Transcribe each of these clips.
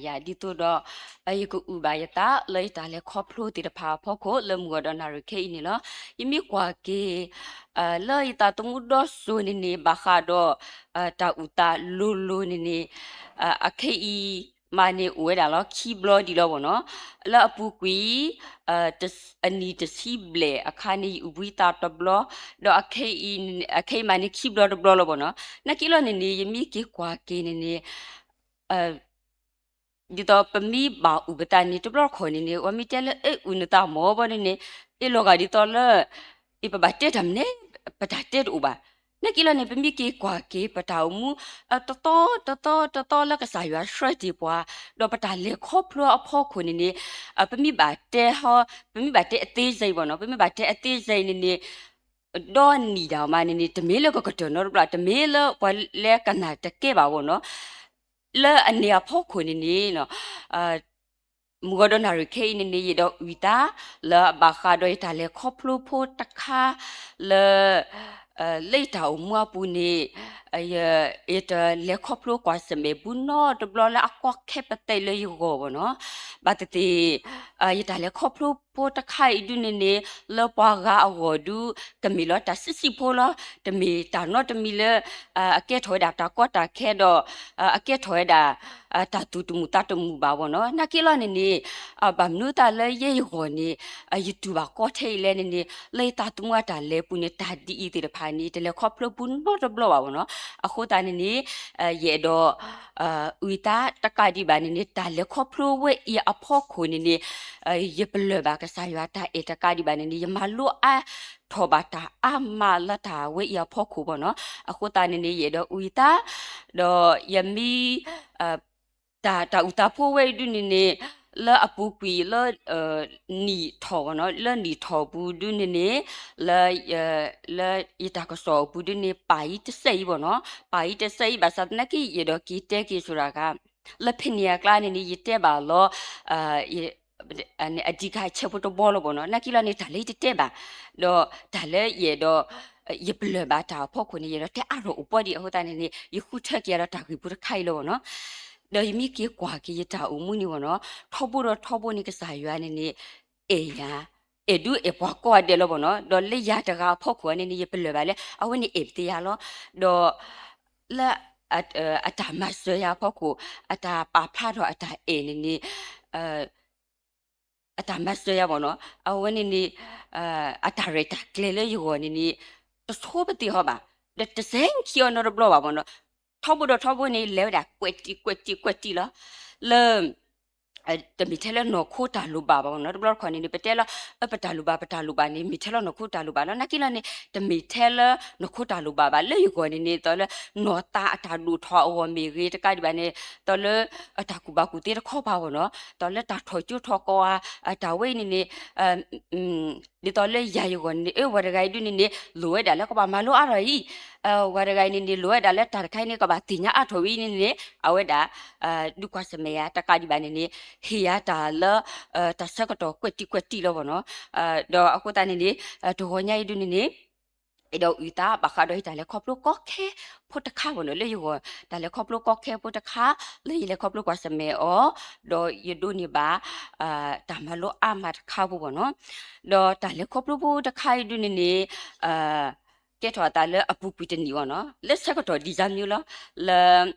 ယၤဒ်သိးဒီး ယကအုၣ်ဘၣ်ယသးလၢယတၢ်လဲၤခီဖျိသ့ၣ်တဖၣ်အဖီခိၣ် လၢမုၢ်ဂီၤဒီးနၣ်ရံၣ်ခဲအံၤန့ၣ်လီၤ. ယမ့ၢ်ကွၢ်က့ၤ လၢယသးသမူဒီစိၤန့ၣ်န့ၣ် ဘၣ်ဃးဒီး တၢ်အုၣ်သးလိၤလိၤန့ၣ်န့ၣ် အခဲအံၤမးန့ၣ်အိၣ်ဝဲဒၣ်လီၤ ခံဘျီဒံးလီၤဘၣ်နီၤ. လၢအပူၤကွံာ် အနံၣ်တဆံဘျဲၣ်အခါန့ၣ် ယအုၣ်ဘှံးသးတဘျီ, ဒီးအခဲအံၤမးန့ၣ်ခံဘျီတဘျီလီၤဘၣ်နီၤ. နာ်က့လီၤန့ၣ်န့ၣ် ယမ့ၢ်က့ၤကွၢ်က့ၤန့ၣ်န့ၣ် ဒ်သိးပမ့ၢ်ဘၣ်အုၣ်ပသးန့ၣ် တဘျီတခီၣ်န့ၣ်န့ၣ် ပှၤမ့ၢ်တဲလၢ အဲ အုၣ်နသးမ့ၢ်ဘၣ်န့ၣ်န့ၣ် အ့ၣ်လီၤဂာ်ဒ်သိးလၢ အ့ၣ်ပဘၣ်တဲတၢ်မနုၤ ပတၢ်တဲတအိၣ်ဘၣ်. နာ်က့လီၤန့ၣ် ပမ့ၢ်က့ၤကွၢ်က့ၤပတၢ်အိၣ်မူ တသီတသီတသီလၢကစၢ်ယွၤဆှၢတ့ၢ်ပှၤ, ဒီးပတၢ်လဲၤခီဖျိအဖီခိၣ်န့ၣ်န့ၣ် ပမ့ၢ်ဘၣ်တဲဟီ ပမ့ၢ်ဘၣ်တဲအသေးစိတ်ဘၣ်နီၤ, ပမ့ၢ်ဘၣ်တဲအသေးစိတ်န့ၣ်န့ၣ် ဒီနံၣ်ဒၣ်မးန့ၣ်န့ၣ် တမ့ၢ်လၢကကတၢၢ်နီတဘျီ, တမ့ၢ်လၢပှၤလၢကနၣ်တကဲဘၣ်ဘၣ်နီၤ. လၢအန့ၣ်အဖီခိၣ်န့ၣ်န့ၣ် မုၢ်ဂီၤဒီးနၣ်ရံၣ်ခဲအံၤန့ၣ်န့ၣ် ယအဲၣ်ဒိးအုၣ်သး လၢအဘၣ်ဃးဒီးယတၢ်လဲၤခီဖျိဖိတခါ လၢ လၢယတၢ်အိၣ်မူအပူၤန့ၣ် ယ ယတလဲၤခီဖျိကွၢ်ဆၢၣ်မဲာ်ဘူးနီတဘျီလၢအကီခဲပသဲးလၢယဂီၢ်ဘၣ်နီၤ. ဘၣ်သ့ၣ်သ့ၣ် ယတၢ်လဲၤခီဖျိဖိတခါအံၤဒုန့ၣ်န့ၣ် လၢပှၤဂၤအဂီၢ်ဒု ကမ့ၢ်လီၤတၢ်ဆံးဆံးဖိလီၤ. တမ့ၢ်တၢ်နီတမံၤလၢ အကဲထီၣ်ဝဲဒၣ်တၢ်ကီတၢ်ခဲဒီး အကဲထီၣ်ဝဲဒၣ် တၢ်သူၣ်တမုာ်သးတမုာ်ဘၣ်ဘၣ်နီၤ. နာ်က့လီၤန့ၣ်န့ၣ် ဘၣ်မနုၤသးလၢယဲယဂီၢ်န့ၣ် ယတူၢ်ဘၣ်ကီထဲအံၤလဲၣ်န့ၣ်န့ၣ် လၢယသးသမူအတၢ်လဲၤပူၤန့ၣ် တၢ်ဒ်အံၤသ့ၣ်တဖၣ်န့ၣ် ယတလဲၤခီဖျိဘူးနီတဘျီဘၣ်ဘၣ်နီၤ. အဃိသတးန့ၣ်န့ၣ် ယအဲၣ်ဒိး အုၣ်သးတကးဒံးဘၣ်န့ၣ်န့ၣ် တၢ်လဲၤခီဖျိဝဲအံၤအဖီခိၣ်န့ၣ်န့ၣ် ယပလၢၢ်ဘၣ်ကစၢ်ယွၤတၢ်အဲၣ်တကးဒံးဘၣ်န့ၣ်န့ၣ် ယမၤလိအါထီၣ်ဘၣ်တၢ်အါမးလၢတၢ်ဝဲအံၤအဖီခိၣ်ဘၣ်နီၤ. အဃိသတးန့ၣ်န့ၣ် ယအဲၣ်ဒိးအုၣ်ယသး ဒီးယမ့ၢ် တၢ် တၢ်အုၣ်သးဖိဝဲအံၤဒုန့ၣ်န့ၣ် လၢအပူၤကွံာ်လၢ နံၣ်ထီၣ်ဘၣ်နီၤ, လၢနံၣ်ထီၣ်ပူၤဒုန့ၣ်န့ၣ် လၢ လၢယတၢ်ကစီၣ်အပူၤဒုန့ၣ် ပာ်အံၤတစဲးအံၤဘၣ်နီၤ, ပာ်အံၤတစဲးအံၤ ဘၣ်ဆၣ်သနာ်က့ ယအဲၣ်ဒိးက့ၤတဲက့ၤဆိဒၣ်ဂၤ လၢဖဲန့ၣ်အကျါန့ၣ်န့ၣ် ယတဲဘၣ်လီၤ အဓိကအချက်ဖိတဘီလီၤဘၣ်နီၤ. နာ်က့လီၤန့ၣ် တၢ်လၢယတတဲဘၣ်, ဒီးတၢ်လၢယအဲၣ်ဒိး ယပလၢၢ်ဘၣ်တၢ်အဖီခိၣ်န့ၣ် ယအဲၣ်ဒိးတဲအါထီၣ်အိၣ်ပှီၢ်ဒံးအဃိသတးန့ၣ်န့ၣ် ယဃုထၢက့ၤဒီးတၢ်ဂ့ၢ်ဖိတခါအံၤလီၤဘၣ်နီၤ. ဒီးယမ့ၢ်က့ၤကွၢ်က့ၤယတၢ်အိၣ်မူန့ၣ်ဘၣ်နီၤ, ထီဘိဒီးထီဘိန့ၣ် ကစၢ်ယွၤန့ၣ်န့ၣ် အဲၣ်ယၤ, အဲၣ်ဒုးအဲၣ်ပှၤကိးဂၤဒဲးလီၤဘၣ်နီၤ. ဒီးလၢယၤတဂၤအဖီခိၣ်န့ၣ်န့ၣ် ယပလၢၢ်ဘၣ်လၢ အဝဲန့ၣ်အဲၣ်ပသ့ယၤလီၤ. ဒီး လၢ အတၢ်မၤစၢၤယၤအဖီခိၣ် အတၢ်ပာ်ဖျါထီၣ်အတၢ်အဲၣ်န့ၣ်န့ၣ် အတၢ်မၤစၢၤယၤဘၣ်နီၤ, အဝဲန့ၣ်န့ၣ် အတၢ်ရဲၣ်တၢ်ကျဲၤလၢယဂီၢ်န့ၣ်န့ၣ် တဆိပသ့ၣ်ဟီဘၣ်, ဒီးတစဲးခံအီၤနီတဘျီဘၣ်ဘၣ်နီၤ. ထီဘိဒီးထီဘိန့ၣ် လဲၤဝဲဒၣ်ကွဲးတံၢ်ကွဲးတံၢ်ကွဲးတံၢ်လီၤ. လၢ တမ့ၢ်ထဲလၢနီၢ်ခိတၢ်လိၣ်ဘၣ်ဘၣ်နီၤ, တဘျီတခီၣ်န့ၣ်န့ၣ် ပတဲလီၤ အၢ ပတၢ်လိၣ်ဘၣ် ပတၢ်လိၣ်ဘၣ်န့ၣ် မ့ၢ်ထဲလၢနီၢ်ခိတၢ်လိၣ်ဘၣ်လီၤ. နာ်က့လီၤန့ၣ် တမ့ၢ်ထဲလၢနီၢ်ခိတၢ်လိၣ်ဘၣ်ဘၣ်. လၢယဂီၢ်န့ၣ်န့ၣ် သိးလၢနီၢ်သးအတၢ်ဒိၣ်ထီၣ်အဂီၢ်မ့ၢ်ဂ့ၤ တကးဒံးဘၣ်န့ၣ် သိးလၢ အတၢ်ကူၣ်ဘၣ်ကူၣ်သ့တခီပၤဘၣ်နီၤ, သိးလၢတၢ်ထီၣ်ကၠိထီၣ်ကီၢ်ဧါ, အတၢ်ဝဲအံၤန့ၣ်န့ၣ် ဒ်သိးလၢယၤယဂီၢ်န့ၣ် အၢ ဝဲတဂၤအံၤဒုန့ၣ်န့ၣ် လိၣ်ဝဲဒၣ်လၢကဘၣ်မၤလိအါထီၣ်အံၤ, ဝဲတဂၤအံၤန့ၣ်န့ၣ် လိၣ်ဝဲဒၣ်လၢတၢ်တခါအံၤန့ၣ် ကဘၣ်သ့ၣ်ညါအါထီၣ်ဝဲအံၤန့ၣ်န့ၣ် အဝဲဒၣ် ဒုးကွၢ်ဆၢၣ်မဲာ်ယၤတကးဒံးဘၣ်န့ၣ်န့ၣ် ဟ့ၣ်ယၤတၢ်လၢ တၢ်ဆၢကတီၢ်ကွဲးတံၢ်ကွဲးတံၢ်လီၤဘၣ်နီၤ. ဒီးအဃိသတးန့ၣ်န့ၣ် တဂီၤညါအံၤဒုန့ၣ်န့ၣ် အဲၣ်ဒိးအုၣ်သးဘၣ်ဃးဒီးယတၢ်လဲၤခီဖျိကီခဲဖိတခါဘၣ်နီၤ, လၢယဂီၢ် တၢ်လဲၤခီဖျိကီခဲဖိတခါ လၢယလဲၤခီဖျိကွၢ်ဆၢၣ်မဲာ်အီၤ, ဒီးယဒိးန့ၢ်ဘၣ် တၢ်မၤလိအါမးတခါဖိဘၣ်နီၤ. ဒီးတၢ်လဲၤခီဖျိဖိတခါအံၤဒုန့ၣ်န့ၣ် ကဲထီၣ်အသးလၢအပူၤကွံာ်တနံၣ်ဘၣ်နီၤ, လၢဆၢကတီၢ်ဒံၣ်စၢ်မံၤလီၤ, လၢ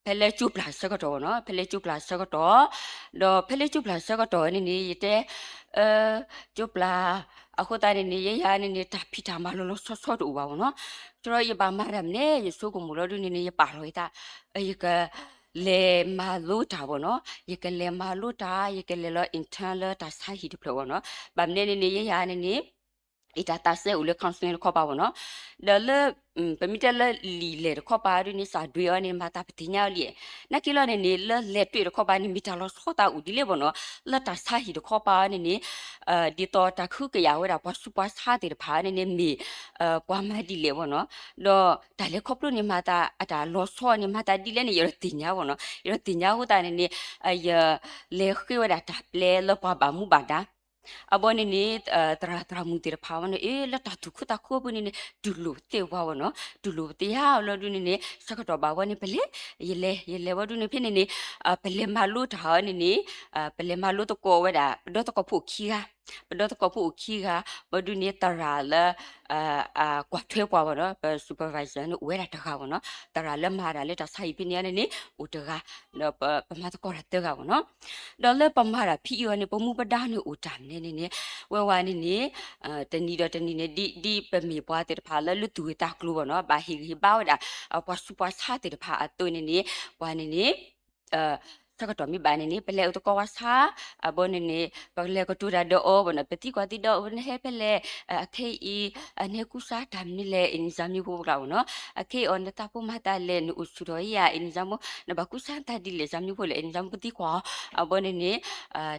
ဖဲလၢကၠိပျၢ်ဆၢကတီၢ်ဘၣ်နီၤ, ဖဲလၢကၠိပျၢ်ဆၢကတီၢ်, ဒီးဖဲလၢကၠိပျၢ်ဆၢကတီၢ်န့ၣ်န့ၣ် ယတဲ ကၠိပျၢ် အဃိသတးန့ၣ်န့ၣ် ယဲယၤန့ၣ်န့ၣ် တၢ်ဖံးတၢ်မၤလီၤလီၤဆီဆီတအိၣ်ဘၣ်ဘၣ်နီၤ, ဒီးယဘၣ်မၤတၢ်မနုၤ ယဆိကမိၣ်လီၤဒုန့ၣ်န့ၣ် ယပာ်လီၤယသး ယက လဲၤမၤလိတၢ်ဘၣ်နီၤ, ယကလဲၤမၤလိတၢ် ယကလဲၤလီၤ intern လၢတၢ်ဆါဟံၣ်တဖျၢၣ်ဘၣ်နီၤ, ဘၣ်မနုၤန့ၣ်န့ၣ် ယဲယၤန့ၣ်န့ၣ် ယတၢ်သးစဲအိၣ်လၢ counseling တခီပၤဘၣ်နီၤ, ဒီးလၢ ပမ့ၢ်တဲလၢလံာ်လဲၢ်တခီပၤဒ်န့ၣ် စၢ်ဒွဲအီၤန့ၣ် မၤသးပသ့ၣ်ညါအီၤလံ, နာ်က့လီၤန့ၣ်န့ၣ် လၢလဲၤတွဲၣ်တခီပၤန့ၣ် မ့ၢ်တၢ်လီၤဆီသးအိၣ်ဒ်လဲၣ်ဘၣ်နီၤ, လၢတၢ်ဆါဟံၣ်တခီပၤန့ၣ်န့ၣ် ဒ်သိးတၢ်ကဟုကယာ်ဝဲဒၣ်ပှၤဆူးပှၤဆါသ့ၣ်တဖၣ်န့ၣ်န့ၣ် မ့ၢ် ပှၤမၤဒ်လဲၣ်ဘၣ်နီၤ, ဒီးတၢ်လဲၤခီဖျိန့ၣ် မၤသးအတၢ်လီၤဆီန့ၣ် မၤသးဒ်လဲၣ်န့ၣ် ယအဲၣ်ဒိးသ့ၣ်ညါဘၣ်နီၤ, ယအဲၣ်ဒိးသ့ၣ်ညါအဃိသတးန့ၣ်န့ၣ် ယလဲၤဃ့ဝဲဒၣ်တၢ်ပျဲလၢပှၤဘၣ်မူဘၣ်ဒါ အဘီန့ၣ်န့ၣ် သရၣ်သရၣ်မုၣ်သ့ၣ်တဖၣ်ဝဲန့ၣ် အ့ လၢတၢ်သူၣ်ခုသးခုအပူၤန့ၣ်န့ၣ် တူၢ်လိာ်သ့ၣ်ဝဲဝဲနီၤ, တူၢ်လိာ်ပသ့ၣ်ဧါလီၤဒုန့ၣ်န့ၣ် ဆၢကတီၢ်ဘၣ်ဝဲန့ၣ် ပလဲၤ ယလဲၤ ယလဲၤဝဲဒုန့ၣ် ဖဲန့ၣ်န့ၣ် ပလဲၤမၤလိတၢ်ဝဲန့ၣ်န့ၣ် ပလဲၤမၤလိသကိးဝဲဒၣ် ပဒီသကိးဖိခံဂၤ, ပဒီသကိးဖိခံဂၤ ဘီဒုန့ၣ် သရၣ်လၢ ကွၢ်ထွဲပှၤဝဲနီၤ, ပ supervisor န့ၣ် အိၣ်ဝဲဒၣ်တဂၤဝဲနီၤ, သရၣ်လၢမၤတၢ်လၢတၢ်ဆါဟံၣ်ဖဲန့ၣ်န့ၣ် အိၣ်တဂၤ, ဒီးပမၤသကိးတၢ်သၢဂၤဝဲနီၤ. ဒီးလၢပမၤတၢ်ဖဲအံၤအီၤန့ၣ် ပမူပဒါန့ၣ်အိၣ်တၢ်မနုၤန့ၣ်န့ၣ် ဝဲဝဲန့ၣ်န့ၣ် တနံၤဒီးတနံၤန့ၣ် ဒ် ဒ်ပမ့ၢ်ပှၤသ့ၣ်တဖၣ်လၢ လၢသူၣ်ဂ့ၢ်သးကျိၤဝဲနီၤ, ဘၣ်ဟ့ၣ်ဂံၢ်ဟ့ၣ်ဘါဝဲဒၣ် ပှၤဆူးပှၤဆါသ့ၣ်တဖၣ်အသိးန့ၣ်န့ၣ် ပှၤန့ၣ်န့ၣ် ဆၢကတီၢ်မ့ၢ်ဘၣ်န့ၣ်န့ၣ် ပလဲၤအိၣ်သကိးပှၤဆါ, အဘီန့ၣ်န့ၣ် ပလဲၤကတိၤတၢ်ဒီးအီၤဝဲနီၤ, ပသံကွၢ်သံဒီးအီၤ နဟဲဖဲလဲၣ်, အခဲအံၤ နဟဲကူစါတၢ်မနုၤလဲၣ် အ့ၣ်န့ၣ် ဇာမျိုးဖိကျါဝဲနီၤ, အခဲအံၤအီၤ နသးဖိမၤသးလဲၣ် နအိၣ်ဆူၣ်ထီၣ်ဧါ အ့ၣ်န့ၣ် ဇာမျိုး နဘၣ်ကူစါတၢ်ဒ်လဲၣ် ဇာမျိုးဖိလဲၣ် အ့ၣ်န့ၣ် ဇာမျိုး ပသံကွၢ်အီၤ, အဘီန့ၣ်န့ၣ်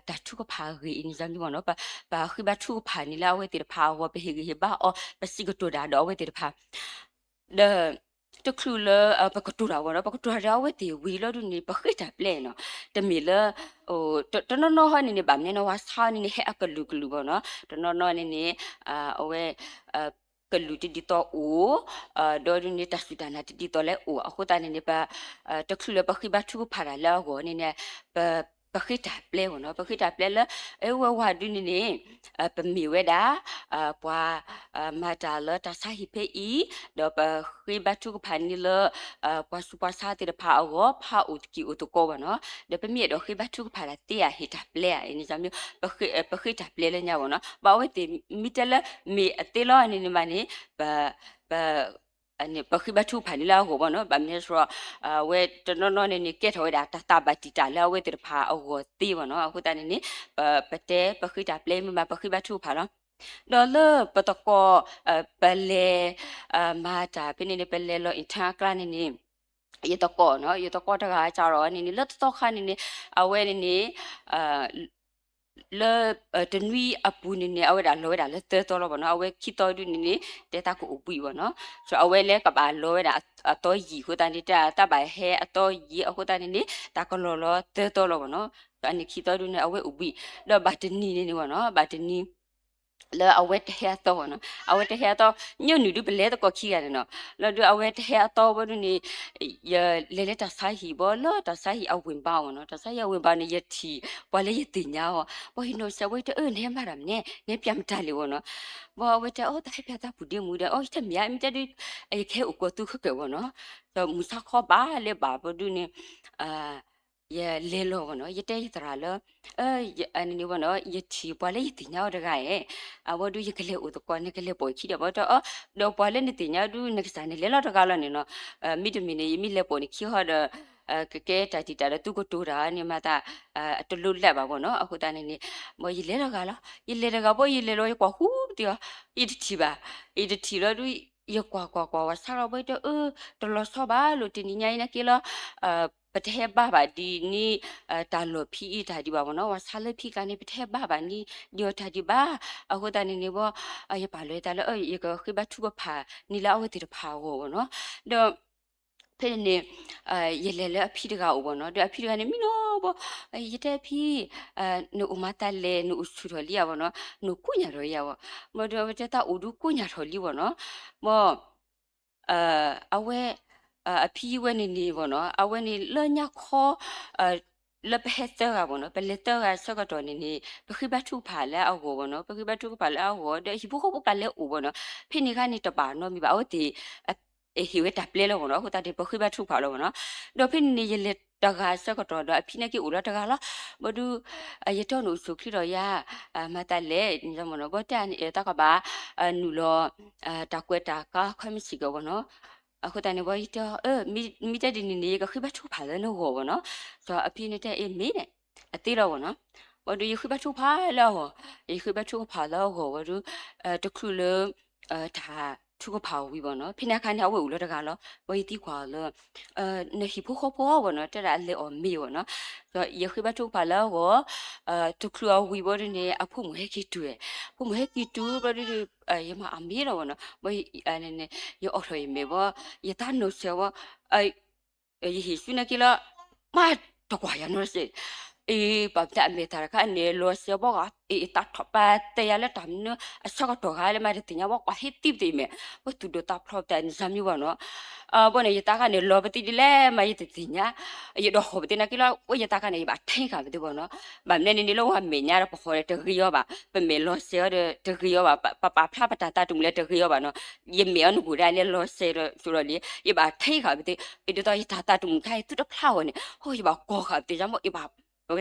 တၢ်ထုကဖၣ်အဂ့ၢ် အ့ၣ်န့ၣ် ဇာမျိုး ဝဲနီၤ, ပ ပဃ့ဘါထုကဖၣ်န့ၣ်လၢအဝဲသ့ၣ်တဖၣ်အဂီၢ် ပဟ့ၣ်ဂံၢ်ဟ့ၣ်ဘါအီၤ ပစံးကတိၤတၢ်ဒီးအဝဲသ့ၣ်တဖၣ် ဒီး တချုးလၢ ပကတိၤတၢ်ဝဲနီၤ, ပကတိၤတၢ်ဒီးအဝဲသ့ၣ်ဝံၤလီၤဒုန့ၣ် ပဃ့တၢ်ပျဲနီၤ, တမ့ၢ်လၢ တနီၤနီၤဟီန့ၣ်န့ၣ် ဘၣ်မနုၤန့ၣ် ဝဲဆါန့ၣ်န့ၣ် ဟဲအကလုာ်ကလုာ်ဘၣ်နီၤ, တနီၤနီၤန့ၣ်န့ၣ် အဝဲ ကလုာ်တဒ်သိးအိၣ်, ဒီးဒုန့ၣ် တၢ်စူၢ်တၢ်နာ်တဒ်သိးလၢအိၣ်, အဃိသတးန့ၣ်န့ၣ် ပ တချုးလၢပဃ့ဘါထုကဖၣ်တၢ်လၢအဂီၢ်န့ၣ်န့ၣ် ပ ပဃ့တၢ်ပျဲဝဲနီၤ, ပဃ့တၢ်ပျဲလၢ အဝဲဝဲဒုန့ၣ်န့ၣ် ပမ့ၢ်ဝဲဒၣ် ပှၤ မၤတၢ်လၢတၢ်ဆါဟံၣ်ဖဲအံၤ, ဒီးပဃ့ဘါထုကဖၣ်န့ၣ်လၢ ပှၤဆူးပှၤဆါသ့ၣ်တဖၣ်အဂီၢ် ဖးအိၣ်သကံၢ်အိၣ်သကိးဝဲနီၤ, ဒီးပမ့ၢ်အဲၣ်ဒိးဃ့ဘါထုကဖၣ်တၢ်သ့ဧါ ဟ့ၣ်တၢ်ပျဲဧါ အ့ၣ်န့ၣ် ဇာမျိုး ပဃ့တၢ်ပျဲလၢညါဝဲနီၤ, ဘၣ်အဝဲသ့ၣ်မ့ၢ်တဲလၢမ့ၢ်အသ့လီၤန့ၣ်န့ၣ်မးန့ၣ် ပ ပ ပဃ့ဘါထုကဖၣ်န့ၣ်လၢအဂီၢ်ဘၣ်နီၤ, ဘၣ်မနုၤလဲၣ် အဝဲတနီၤနီၤန့ၣ်န့ၣ် ကဲထီၣ်ဝဲဒၣ်တၢ်သးဘၣ်တံာ်တာ်လၢအဝဲသ့ၣ်တဖၣ်အဂီၢ်သ့ဘၣ်နီၤ, အဃိသတးန့ၣ်န့ၣ် ပ ပတဲပဃ့တၢ်ပျဲမ့ၢ်ဘၣ် ပဃ့ဘါထုကဖၣ်လီၤ. ဒီးလၢပသကိး ပလဲၤ မၤတၢ်ဖဲန့ၣ်န့ၣ် ပလဲၤလီၤ intern အကျါန့ၣ်န့ၣ် ယသကိးနီၤ, ယသကိးတဂၤစးထီၣ်န့ၣ်န့ၣ် လၢတသီခါန့ၣ်န့ၣ် အဝဲန့ၣ်န့ၣ် လၢ တနွံအပူၤန့ၣ်န့ၣ် အဝဲဒၣ်လီၤဝဲဒၣ်လၢသၢသီလီၤဘၣ်နီၤ, အဝဲခံသီဒုန့ၣ်န့ၣ် တဲသးကအိၣ်ဘှံးဘၣ်နီၤ, အဝဲလၢကဘၣ်လီၤဝဲဒၣ်အသီယံာ်အဃိသတးန့ၣ် တၢ်သးဘၣ်ဟဲအသီယံာ်အဃိသတးန့ၣ်န့ၣ် တၢ်ကလီၤလီၤသၢသီလီၤဘၣ်နီၤ, အန့ၣ်ခံသီဒုန့ၣ် အဝဲအိၣ်ဘှံး, ဒီးဘၣ်တနံၤန့ၣ်န့ၣ်ဘၣ်နီၤ, ဘၣ်တနံၤ လၢအဝဲတဟဲအသီဘၣ်နီၤ, အဝဲတဟဲအသီ ညိနုာ်ဒုပလဲၤသကိးခံဂၤန့ၣ်နီၤ, လီၤဒုးအဝဲတဟဲအသီဘၣ်ဒုန့ၣ် ယလဲၤလၢတၢ်ဆါဟံၣ်ဘၣ်လၢတၢ်ဆါဟံၣ်အဝ့ၢ်ဘၣ်ဘၣ်နီၤ, တၢ်ဆါဟံၣ်အဝ့ၢ်ဘၣ်န့ၣ် ယထံၣ်ပှၤလၢယသ့ၣ်ညါအီၤ, ပှၤဟ့ၣ်နီၤစဲးဝဲတအၢ နဟဲမၤတၢ်မနုၤလဲၣ် နဟဲပျးမတၤလဲၣ်ဘၣ်နီၤ, ဘၣ်အဝဲတဲအီၤ တၢ်ဟဲပျးသးပူၤဒ့မူဒီး အီၤ ယတမ့ၢ်ဧါ မ့ၢ်တဲဒုး ယကဟဲအိၣ်ကီၢ်သူခဲကဲးဘၣ်နီၤ, ဒီးမုၢ်ဆါခီဘၣ်လၢဘၣ်ဘၣ်ဒုန့ၣ် ယလဲၤလီၤဘၣ်နီၤ, ယတဲယသရၣ်လၢ န့ၣ်ဘၣ်နီၤ ယထံၣ်ပှၤလၢယသ့ၣ်ညါအီၤတဂၤဧၢ, အဝဲဒုးယကလဲၤအိၣ်သကိး နကလဲၤပိာ်ခံဒီး ဘၣ်တဲအီၤ ဒီးပှၤလၢနသ့ၣ်ညါဒုး နကစၢ်န့ၣ်လဲၤလီၤတဂၤလီၤန့ၣ်နီၤ, မ့တမ့ၢ်န့ၣ် ယမ့ၢ်လဲၤပိာ်န့ၣ်ခံဟီဒီး ကကဲတၢ်တံာ်တာ်ဒီးသုကတိၤတၢ်န့ၣ်မၤသး တလိၣ်လၢဘၣ်ဘၣ်နီၤ, အဃိသတးန့ၣ်န့ၣ် မ်ယလဲၤတဂၤလီၤ, ယလဲၤတဂၤဘၣ် ယလဲၤလီၤ ယကွၢ်ဃူပသ့ၣ်အီၤ, ယတထံၣ်ဘၣ်, ယတထံၣ်လီၤဒုး ယကွၢ်ကွၢ်ကွၢ် ဝဲဆါလီၤဘၣ် ယတဲအၢ တလီၤဆီဘၣ်လိာ် တနံၤညါအံၤနာ်က့လီၤ ပတဟဲဘါဘၣ်ဒ်န့ၣ် တၢ်လီၢ်ဖံအံၤတၢ်ဒံးဘၣ်ဘၣ်နီၤ, ဝဲဆါလၢဖံကျါန့ၣ် ပတဟဲဘါဘၣ်န့ၣ်ဒ်အီၤတၢ်ဒံးဘၣ်, အဃိသတးန့ၣ်န့ၣ်ဘၣ် ယပာ်လီၤယသးလၢ ယကဃ့ဘါထုကဖၣ်န့ၣ်လၢအဝဲသ့ၣ်တဖၣ်အဂီၢ်ဘၣ်နီၤ, ဒီး ဖဲန့ၣ်န့ၣ် ယလဲၤလၢအဖံတဂၤအိၣ်ဘၣ်နီၤ, ဒီးအဖံတဂၤန့ၣ် မံနီၤဘၣ်, ယတဲအဖံ နအိၣ်မၤသးလဲၣ် နအိၣ်ဆူၣ်ထီၣ်လံဧါဘၣ်နီၤ, နအိၣ်ကိးညါထီၣ်လံဧါဘၣ်, ဘၣ်ဒီးအဝဲတဲသးအိၣ်ဒုးကိးညါထီၣ်လံဘၣ်နီၤ, ဘၣ် အဝဲ အဖံဝဲန့ၣ်န့ၣ်ဘၣ်နီၤ, အဝဲန့ၣ်လၢညါခီ လၢပဟဲသၢဂၤဘၣ်နီၤ, ပလဲၤသၢဂၤဆၢကတီၢ်န့ၣ်န့ၣ် ပဃ့ဘါထုကဖၣ်လၢအဂီၢ်ဘၣ်နီၤ, ပဃ့ဘါထုကဖၣ်လၢအဂီၢ် ဒီးဟံၣ်ဖိဃီဖိကျါလဲၤအိၣ်ဘၣ်နီၤ, ဖဲန့ၣ်ခါန့ၣ်တဘၣ်နီတမံၤဘၣ်, အဝဲသ့ၣ် ဟ့ၣ်ဝဲတၢ်ပျဲလီၤဘၣ်နီၤ, အဃိသတးန့ၣ် ပဃ့ဘါထုကဖၣ်လီၤဘၣ်နီၤ, ဒီးဖဲန့ၣ်န့ၣ် ယလဲၤတဂၤဆၢကတီၢ်ဒီး အဖံန့ၣ်က့ၤအိၣ်လီၤတဂၤလီၤ, ဘၣ်ဒီး ယတဲအီၤနအိၣ်ဆူၣ်ချ့ထီၣ်ဧါ, မၤသးလဲၣ် ဘၣ်နီၤ, ဘၣ်တဲန့ၣ် တၢ်ကဘၣ် နုာ်လီၤ တၢ်ကွဲးတၢ်ကါခီမ့ၢ်စ့ၢ်ကီးဘၣ်နီၤ, အဃိသတးန့ၣ် ဘၣ်ယတဲအီၤ မ့ၢ်တဲဒ်န့ၣ်န့ၣ် ယကဃ့ဘါထုကဖၣ်လၢနဂီၢ်ဘၣ်နီၤ, ဒီးအဖံန့ၣ်တဲအီၤ မ့ၢ်န့ၣ် အသ့လီၤဘၣ်နီၤ, ဘၣ်ဒီးယဃ့ဘါထုကဖၣ်လၢအဂီၢ်, ယဃ့ဘါထုကဖၣ်လၢအဂီၢ်ဘၣ်ဒီး တချုးလၢ တၢ်ထုကဖၣ်ဝံၤဘၣ်နီၤ, ဖဲန့ၣ်အခါန့ၣ် အဝဲအိၣ်လီၤတဂၤလီၤ, ဘၣ်ယသံကွၢ်အီၤလၢ နဟံၣ်ဖိဃီဖိဘၣ်နီၤ, တဲဒၣ်အလဲၤအီၣ်မ့ၤဘၣ်နီၤ, ဒီးယဃ့ဘါထုကဖၣ်လၢအဂီၢ် တချုးအဝံၤဘၣ်ဒုးန့ၣ် အဖိမုၣ်ဟဲက့ၤတုၤ, အဖိမုၣ်ဟဲက့ၤတုၤဘၣ်ဒုး ယမၤအီၣ်မ့ၤလီၤဘၣ်နီၤ, ဘၣ် ယအိးထီၣ်ယမဲာ်ဘၣ်, ယသးနီၢ်ဆဲးဘၣ်, ယဟ့ၣ်ဆူန့ၣ်က့ၤလီၤ, မၤတကွၢ်ယၤနီတစဲး, အ့ ပှၤပတၢ်အမဲာ်တၢ်တခါန့ၣ် လီၤစဲးဘီဂၤ အ့ တၢ်ထီၣ်ပာ်တဲယၤလၢတၢ်မနုၤ အဆၢကတီၢ်ဂၤလၢမးတသ့ၣ်ညါဘီ ကွၢ်ဟ့ၣ်သံပသ့ၣ်မဲာ် ပသူၣ်ဒိၣ်သးဖျိးပတၢ်န့ၣ် စၢ်မံဘီနီၤ. ဘီန့ၣ် ယသးခါန့ၣ် လီၤပသံဒ်လဲၣ်မး ယတသ့ၣ်ညါ, ယဒီးဟီၣ်ပသ့ၣ်နာ်က့လီၤ အိၣ်ယသးခါန့ၣ် ယဘၣ်ထဲဂၤပသ့ၣ်ဘီနီၤ. ဘၣ်မနုၤန့ၣ်န့ၣ်လၢဝဲမဲာ်ညါဒီးပဟီၣ်ဒီးတဂ့ၤအီၤဘၣ်, ပမဲာ်လီၤစဲးအီၤဒီးတဂ့ၤအီၤဘၣ်, ပပာ်ဖျါပတၢ်သးတမုာ်လၢတဂ့ၤအီၤဘၣ်နီၤ. ယမဲာ်အီၤနဂိၢ်ဒၣ်လဲၤလီၤစဲးဒီး ဆိဒီးလံ ယဘၣ်ထဲဂၤပသ့ၣ်, ဒ်သိးယတၢ်သးတမုာ်ခါအံၤ သုတဖျါအီၤန့ၣ် ဟိ ယဘၣ်ကိးဃာ်ပသ့ၣ် ယမိၢ် ယဘၣ်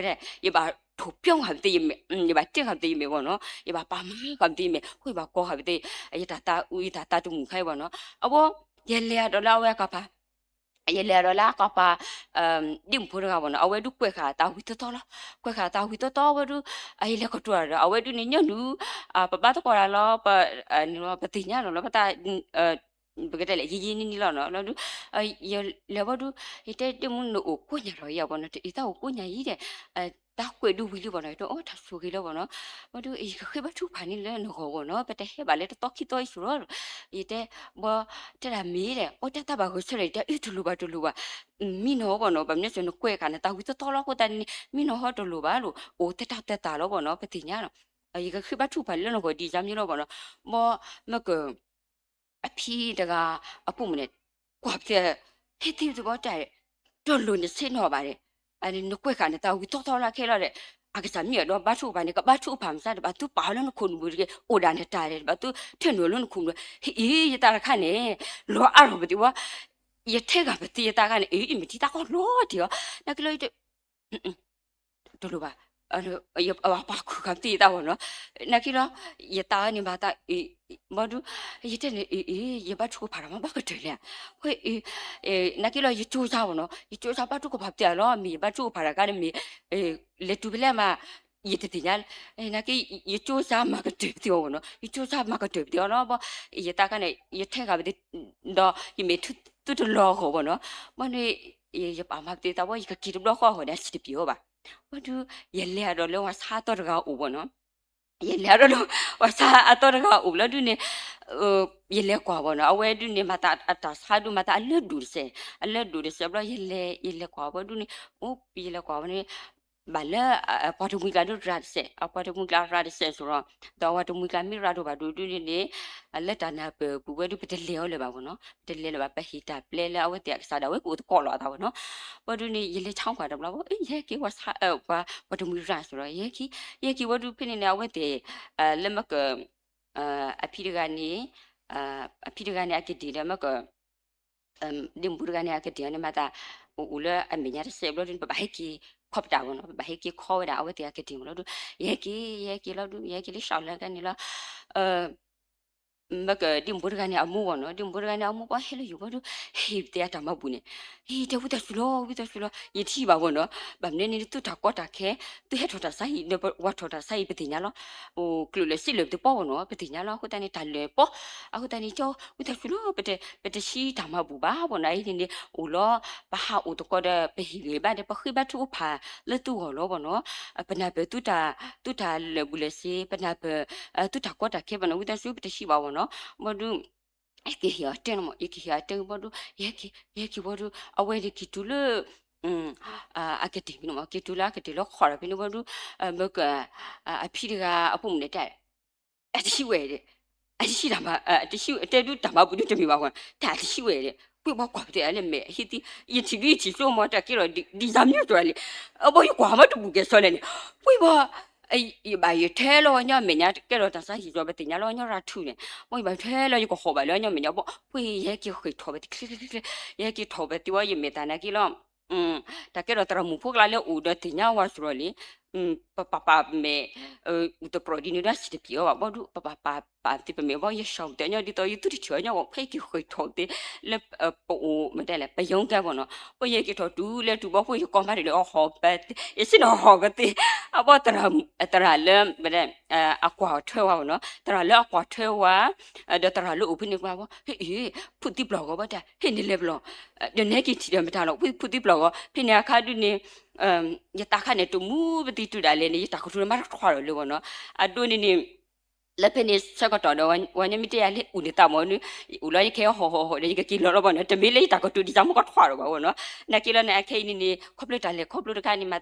ယဘၣ်ထိၣ်ပျီဃာ်ပသ့ၣ်ယမဲာ်, ယဘၣ်တ့ဃာ်ပသ့ၣ်ယမဲာ်ဘီနီၤ, ယဘၣ်ပာ်မၤဃာ်ပသ့ၣ်ယမဲာ် ဟိ ယဘၣ်ကိးဃာ်ပသ့ၣ် ယတၢ်သးအုး ယတၢ်သးတမုာ်ခါအံၤဘီနီၤ. အဝဲ ယလဲၤအဒိးလၢအဝဲကီၢ်ပၤ ယလဲၤအဒိးလၢအကီၢ်ပၤ ဒ့ၣ်မုၣ်ဖိတဂၤဘီနီၤ, အဝဲဒုးကွဲးဃာ်သးဝံၤသီသီလီၤ, ကွဲးဃာ်သးဝံၤသီသီဝဲဒုး ယလဲၤကတိၤတၢ်ဒီး အဝဲဒုးန့ၣ်ညီနုၢ် ပဘါသကိးတၢ်လီၤ ပသ့ၣ်ညါလီၤလီၤ ပသး ပကတဲလဲၣ် ယံာ်ယံာ်နံၣ်နံၣ်လီၤနီၤ, လီၤဒုး ယလဲၤဘီဒုး ယတဲဒ့ၣ်မုၣ်နအိၣ်ကိးညါလီၤယၤဘီနီၤ, တအံၤသးအိၣ်ကိးညါအံၤဒီး တၢ်ကွဲးဒုးဝံၤလံဘီနီၤ, ယတဲအိၣ်တၢ်ဆိၣ်ဂ့ၤလီၤဘီနီၤ, ဘီဒုး ယကဃ့ဘါထုကဖၣ်န့ၣ်လၢနဂီၢ်ဘီနီၤ, ပတဟဲဘၣ်လၢတသီခံသီအံၤဆိလီၤ, ယတဲ ဘီ တဲဒၣ်မ့ၢ်ဒီး အိၣ်တၢ်သးဘၣ်ဂဲၤဆၢထၢၣ် ယတဲအ့ တလိၣ်ဘၣ်တလိၣ်ဘၣ်, မံနီၤဘီနီၤ, ဘၣ်မနုၤစ့ၢ်နကွဲးဃာ်နသးဝံၤသီသီလီၤ အဃိသတးန့ၣ် မံနီၤဟီတလိၣ်ဘၣ်လိာ် အိၣ်သတးသတးလီၤဘီနီၤ, ပသ့ၣ်ညါလီၤ, ယကဃ့ဘါထုကဖၣ်လၢနဂီၢ်ဒ်ယၤမ့ၢ်လီၤဘီနီၤ, ဘီ မ့ၢ်က အဖံတဂၤအပိာ်မုၣ်န့ၣ် ကွၢ်ပသ့ၣ် ဟ့ၣ်သံသဘီတၢ် တလိၣ်နဆ့ၣ်နီၤဘၣ်န့ၣ်, နကွဲးဃာ်နသးဝံၤသီသီလီၤခဲလီၤဒီး အကစၢ်မ့ၢ်အဲၣ်ဒိးဘါထုကဖၣ်န့ၣ် ကဘါထုကဖၣ်မစါဒီး ဘၣ်သုပာ်အီၤလၢနခိၣ်နူာ်ပူၤတဂ့ၤ, အိၣ်ဒၣ်နတၢ်ဒီး ဘၣ်သုထၢနုာ်အီၤလၢနခိၣ်နူာ်, ဟ့ၣ်အ့ ယသးတခါန့ၣ် လီၤအါထီၣ်ပသ့ၣ်ဝဲ, ယထဲဂၤပသ့ၣ်ယသးတခါန့ၣ် အ့ ယမ့ၢ်ထံၣ်သးကီၢ်လီၤတံၢ်အီၤ, နာ်က့လီၤ တလိၣ်ဘၣ်, ပှၤခုၣ်ဃာ်ပသ့ၣ်ယသးဘီနီၤ, နာ်က့လီၤ ယသးန့ၣ်မၤသး ဘီဒုး ယတဲန့ၣ် အ့ အ့ ယဘါထုကဖၣ်တၢ်မၤဘၣ်ကတၢၢ်လဲၣ်, နာ်က့လီၤ ယကၠိစါဘီနီၤ, ယကၠိစါဘါထုကဖၣ်ပသ့ၣ်အလီၤ, မ့ၢ်ယဘါထုကဖၣ်တၢ်ခါန့ၣ်မ့ၢ် လဲၤတုၤဖဲလဲၣ်မး ယတသ့ၣ်ညါ, နာ်က့ ယကၠိစါမၤကတၢၢ်ပသ့ၣ်အီၤဘီနီၤ, ယကၠိစါမၤကတၢၢ်ပသ့ၣ်အီၤလီၤ, ဘီ ယသးခါန့ၣ် ယထဲဂၤပသ့ၣ် ဒီးယမဲာ်ထူသူတလီၤအဂီၢ်ဘီနီၤ, ဘီန့ၣ် ယပာ်မၤပသ့ၣ်သးဘီ ယကက့ၤတဘျီဃီအဂီၢ်ဒီး အဆံးတပျံၤအီၤဘၣ်, ဘီဒုး ယလဲၤအဒိးလၢပှၤဆါအသီတဂၤအိၣ်ဘီနီၤ, ယလဲၤအဒိးလၢ ပှၤဆါအသီတဂၤအိၣ်လီၤဒုးန့ၣ်, ယလဲၤကွၢ်ဘီနီၤ, အဝဲဒုးန့ၣ် မၤသးအတၢ်ဆါဒုး မၤသးအလၢဒိၣ်တစဲး, အလၢဒိၣ်တစဲးဘျီ ယလဲၤ ယလဲၤကွၢ်ဘီဒုးန့ၣ်, အိ ယလဲၤကွၢ်ဘီန့ၣ် ဘၣ်လၢ ပှၤတမှံၤကျါဒုးရၤတစဲး, အပှၤတမှံၤကျါရၤတစဲးဆိဒီး, ဒီးအဝဲတမှံၤကျါမ့ၢ်ရၤဒိၣ်ဘၣ်ဒိၣ်ဒုးန့ၣ်န့ၣ်, လၢတၢ်နၢ်ပၢၢ်ပူၤဝဲဒုး ပတလဲၤအီၤလၢၤဘၣ်ဘီနီၤ, ပတလဲၤလၢၤဘၣ် ပဟ့ၣ်တၢ်ပျဲလၢအဝဲသ့ၣ်အကစၢ်ဒၣ်ဝဲကအိၣ်သကိးလီၤအသးဘီနီၤ, ဘီဒုးန့ၣ် ယလဲၤဆါကွၢ်တဘျီဘီ ယဟဲက့ၤ ပှၤတမှံၤရၤဆိဒီး ယဟဲက့ၤ, ယဟဲက့ၤဘီဒုး ဖဲန့ၣ်န့ၣ် အဝဲသ့ၣ် လၢမက အဖံတဂၤန့ၣ်, အဖံတဂၤန့ၣ် အကဒံၣ်ဒီးမက ဒ့မုၣ်ဖိတဂၤန့ၣ် အကဒံၣ်အီၤန့ၣ် မၤသး အိၣ်အိၣ်လၢအမဲာ်ညါတစဲးဘျီဒုး ပဘၣ်ဟဲက့ၤ ခီပတာ်ဘီနီၤ, ပဘၣ်ဟဲက့ၤခီဝဲဒၣ် အဝဲသ့ၣ်အကဒံၣ်ဘီလီၤဒုး, ယဟဲက့ၤ ယဟဲက့ၤလီၤဒုး ယဟဲက့ၤလၢ ရှောက်လန်း ကန့ၣ်လီၤ, မ့ၢ်ကဒ့မုၣ်ဖိတဂၤန့ၣ် အမိၢ်ဘီနီၤ, ဒ့မုၣ်ဖိတဂၤန့ၣ် အမိၢ်ဘီဟဲလၢယိာ်ဘီဒုး, ဟ့ၣ်ပတဲအတၢ်မၤဘူၣ်န့ၣ်, ဟ့ၣ်တဲဝံသးစူၤလီၤ ဝံသးစူၤလီၤ, ယထံၣ်ဘၣ်ဘီနီၤ, ဘၣ်မနုၤန့ၣ် သုတၢ်ကီတၢ်ခဲ, သုဟဲထီၣ်တၢ်ဆါဟံၣ် ဝၤထီၣ်တၢ်ဆါဟံၣ် ပသ့ၣ်ညါလီၤ, အိၣ်ကျၢၢ်လၢာ်စ့လၢာ်ပသပီဘီနီၤ, ပသ့ၣ်ညါလီၤ, အဃိသတးန့ၣ် တၢ်လၢာ်ပီ, အဃိသတးန့ၣ် ကၠီ ဝံသးစူၤလီၤ ပတဆံတၢ်မၤဘူၣ်ဘၣ်ဘီနီၤ, အံၤန့ၣ်န့ၣ် အိၣ်လီၤ ပဟးအိၣ်သကိးဒီး ပဟ့ၣ်ဂံၢ်ဘါဒီး ပဃ့ဘါထုကဖၣ်လၢသုဂီၢ်လီၤဘီနီၤ, ပနၢ်ပၢၢ်သုတၢ်, သုတၢ်လၢာ်ဘူၣ်လၢာ်စ့, ပနၢ်ပၢၢ် သုတၢ်ကီတၢ်ခဲဘီနီၤ, ဝံသးစူၤ ပတဆံဘၣ်ဘီနီၤ, ဘီဒုး ယကဟ့ၣ်အီၤတဲနီၤမး, ယကဟ့ၣ်အီၤတဲဘီဒုး, ယဟဲက့ၤ ယဟဲက့ၤဘီဒုး အဝဲန့ၣ်က့ၤတုၤလၢ အကတ့ၢ်ဖဲန့ၣ်မး, က့ၤတုၤလၢအကတ့ၢ်လီၤခီၣ်ဒီးဖဲန့ၣ်ဘီဒုး, မ့ၢ်က အဖံတဂၤအဖိမုၣ်န့ၣ်တဲ အတဆံဝဲဒီး, အတဆံတၢ်မၤ, အတဆံတဲဒုးတၢ်မၤဘူၣ်ဒုးတမ့ၢ်ဘၣ်ဝဲ, တၢ်အတဆံဝဲဒီး ပှ့ၤဘီကွၢ်ပတဲလၢမဲာ်ဟံးသံ, ယထံၣ်ဒုးယထံၣ်စိမီၤတၢ်ကဲလီၤဒ်ယၤမ့ၢ်တၢ်လဲၣ်, အဘီယကွၢ်မ့ၢ်တဘူၣ်ကဲဆီလဲၣ်န့ၣ်, ပှ့ၤဘီ ယဘၣ်ယထဲလီၤဝဲညီမဲာ်ညါ ကဲလီၤတၢ်ဆါဟံၣ်စီၤ ပသ့ၣ်ညါလီၤညီရၤထူန့ၣ်, မ့ၢ်ယဘၣ်ထဲလီၤ ယကဟီၣ်ဘၣ်လၢညီမဲာ်ညါဘီ, ပှ့ၤယဟဲက့ၤဃ့ၢ်ထီၣ်ဝဲ တချ့ချ့ချ့ချ့, ယဟဲက့ၤထီၣ်ဝဲသ့ဝဲယမဲာ်တၢ်နာ်က့လီၤ, တၢ်ကဲထီၣ်သရၣ်မုၣ်ဖိကျါလၢအိၣ်ဒီးသ့ၣ်ညါဝဲစရီလံ, ပပာ်ပာ်မဲာ် အူတပြီၣ်ဒ်န့ၣ်ဒီးစံၣ်တပျံၤအီၤဘၣ် ဘီဒုး ပပာ်ပာ်ပာ်သ့ပမဲာ်ဘီ ယဆှီၣ်တဲာ်ညီဒ်သိး ယသုတထံၣ်အီၤညီ ဖဲယက့ၤဃ့ၢ်ထီၣ်သ့ လၢပအိၣ်မ့ၢ်တဲလဲၣ် ပရုံးခန်းဘီနီၤ, ပယဟဲက့ၤထီၣ်တုၤလၢတုၤဘီ ပှ့ၤယကိးမးတလဲၤအီၤဟီၣ်ပသ့ ယစ့ၣ်နီၤဟီၣ်ကသ့, အဘီ သရၣ်လၢ အကွၢ်ထွဲဝဲဘီနီၤ, သရၣ်လၢအကွၢ်ထွဲဝဲ ဒီးသရၣ်လၢအိၣ်ဖဲန့ၣ်ကွၢ်ဘီ ဟ့ၣ် ဖုးသံပျီၢ်ဂီၤဘီတၢ် ဟ့ၣ်န့ၣ်လဲၤပျီၢ်, ဒီးနဲက့ၤထံၣ်ဒီးမတၤလီၤ ဖုးသံပျီၢ်ဂီၤ ဖဲန့ၣ်အခါဒုးန့ၣ် ယသးခါန့ၣ် တမူပသံတုၤဒၣ်လဲာ်န့ၣ် ယတၢ်ကတိၤန့ၣ်မးတထွါဒီးလၢဘီနီၤ, အဒိန့ၣ်န့ၣ် လၢဖဲန့ၣ်ဆၢကတီၢ်ဒီး ဝဲညီမ့ၢ်တဲယၤလၢအိၣ်န့ၣ်သးမ့ၢ်နုၤ, အိၣ်လီၤယကဟဲဟီၣ်ဟီၣ်ဟီၣ်ဒီး ယကက့ၤလီၤလီၤဘၣ်နီၤ, တမ့ၢ်လၢယတၢ်ကတိၤဒ်သိးမ့ၢ်ကထီၣ်ဒီးဘၣ်ဝဲနီၤ. နာ်က့လီၤန့ၣ် အခဲအံၤန့ၣ်န့ၣ် ခီဖျိတၢ်လဲၤခီဖျိတခါန့ၣ် မၤ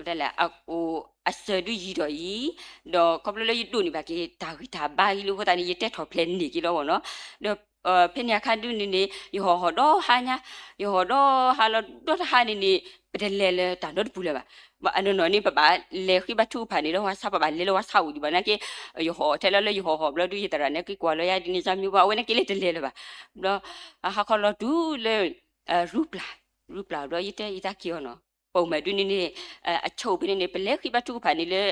သး လဲၣ် အစၢၤဒုးယံၤဒီးအံၤ, ဒီးခီဖျိလၢယဒိးန့ၢ်ဘၣ်က့ၤတၢ်ဂံၢ်တၢ်ဘါအံၤလၢအဃိသတးန့ၣ် ယတဲထီၣ်ဖျဲးန့ၢ်က့ၤလီၤဘၣ်နီၤ. ဒီး ဖဲန့ၣ်အခါဒုးန့ၣ်န့ၣ် ယဟီၣ်ဟီၣ်ဒီးဟါညါ, ယဟီၣ်ဒီးဟါလီၤဒီးတဟါန့ၣ်န့ၣ် ပတလဲၤလၢတၢ်နီတပူၤလၢၤဘၣ်. အနီၢ်နီၢ်န့ၣ် ပဘၣ်လဲၤဃ့ဘါထုကဖၣ်န့ၣ်လၢဝဲဆၣ်, ပဘၣ်လဲၤလၢဝဲဆၣ်အိၣ်ဒံးဘၣ်နာ်က့, ယဟီၣ်ထဲလီၤလၢယဟီၣ်ဟီၣ်ဘျီဒုး ယသရၣ်န့ၣ်က့ၤကွၢ်လီၤယၤဒ်န့ၣ် စၢမံၤဘၣ် အဝဲနာ်က့လၢတလဲၤလၢၤဘၣ်. ဘျီ ဟါခီလီၤတုၤလၢ ရူပျၢ်, ရူပျၢ်ဘျီ ယတဲယသးက့ၤအီၤနီၤ. ပအိၣ်မးဒုးန့ၣ်န့ၣ် အဆိပန့ၣ်န့ၣ် ပလဲၤဃ့ဘါထုကဖၣ်န့ၣ်လၢ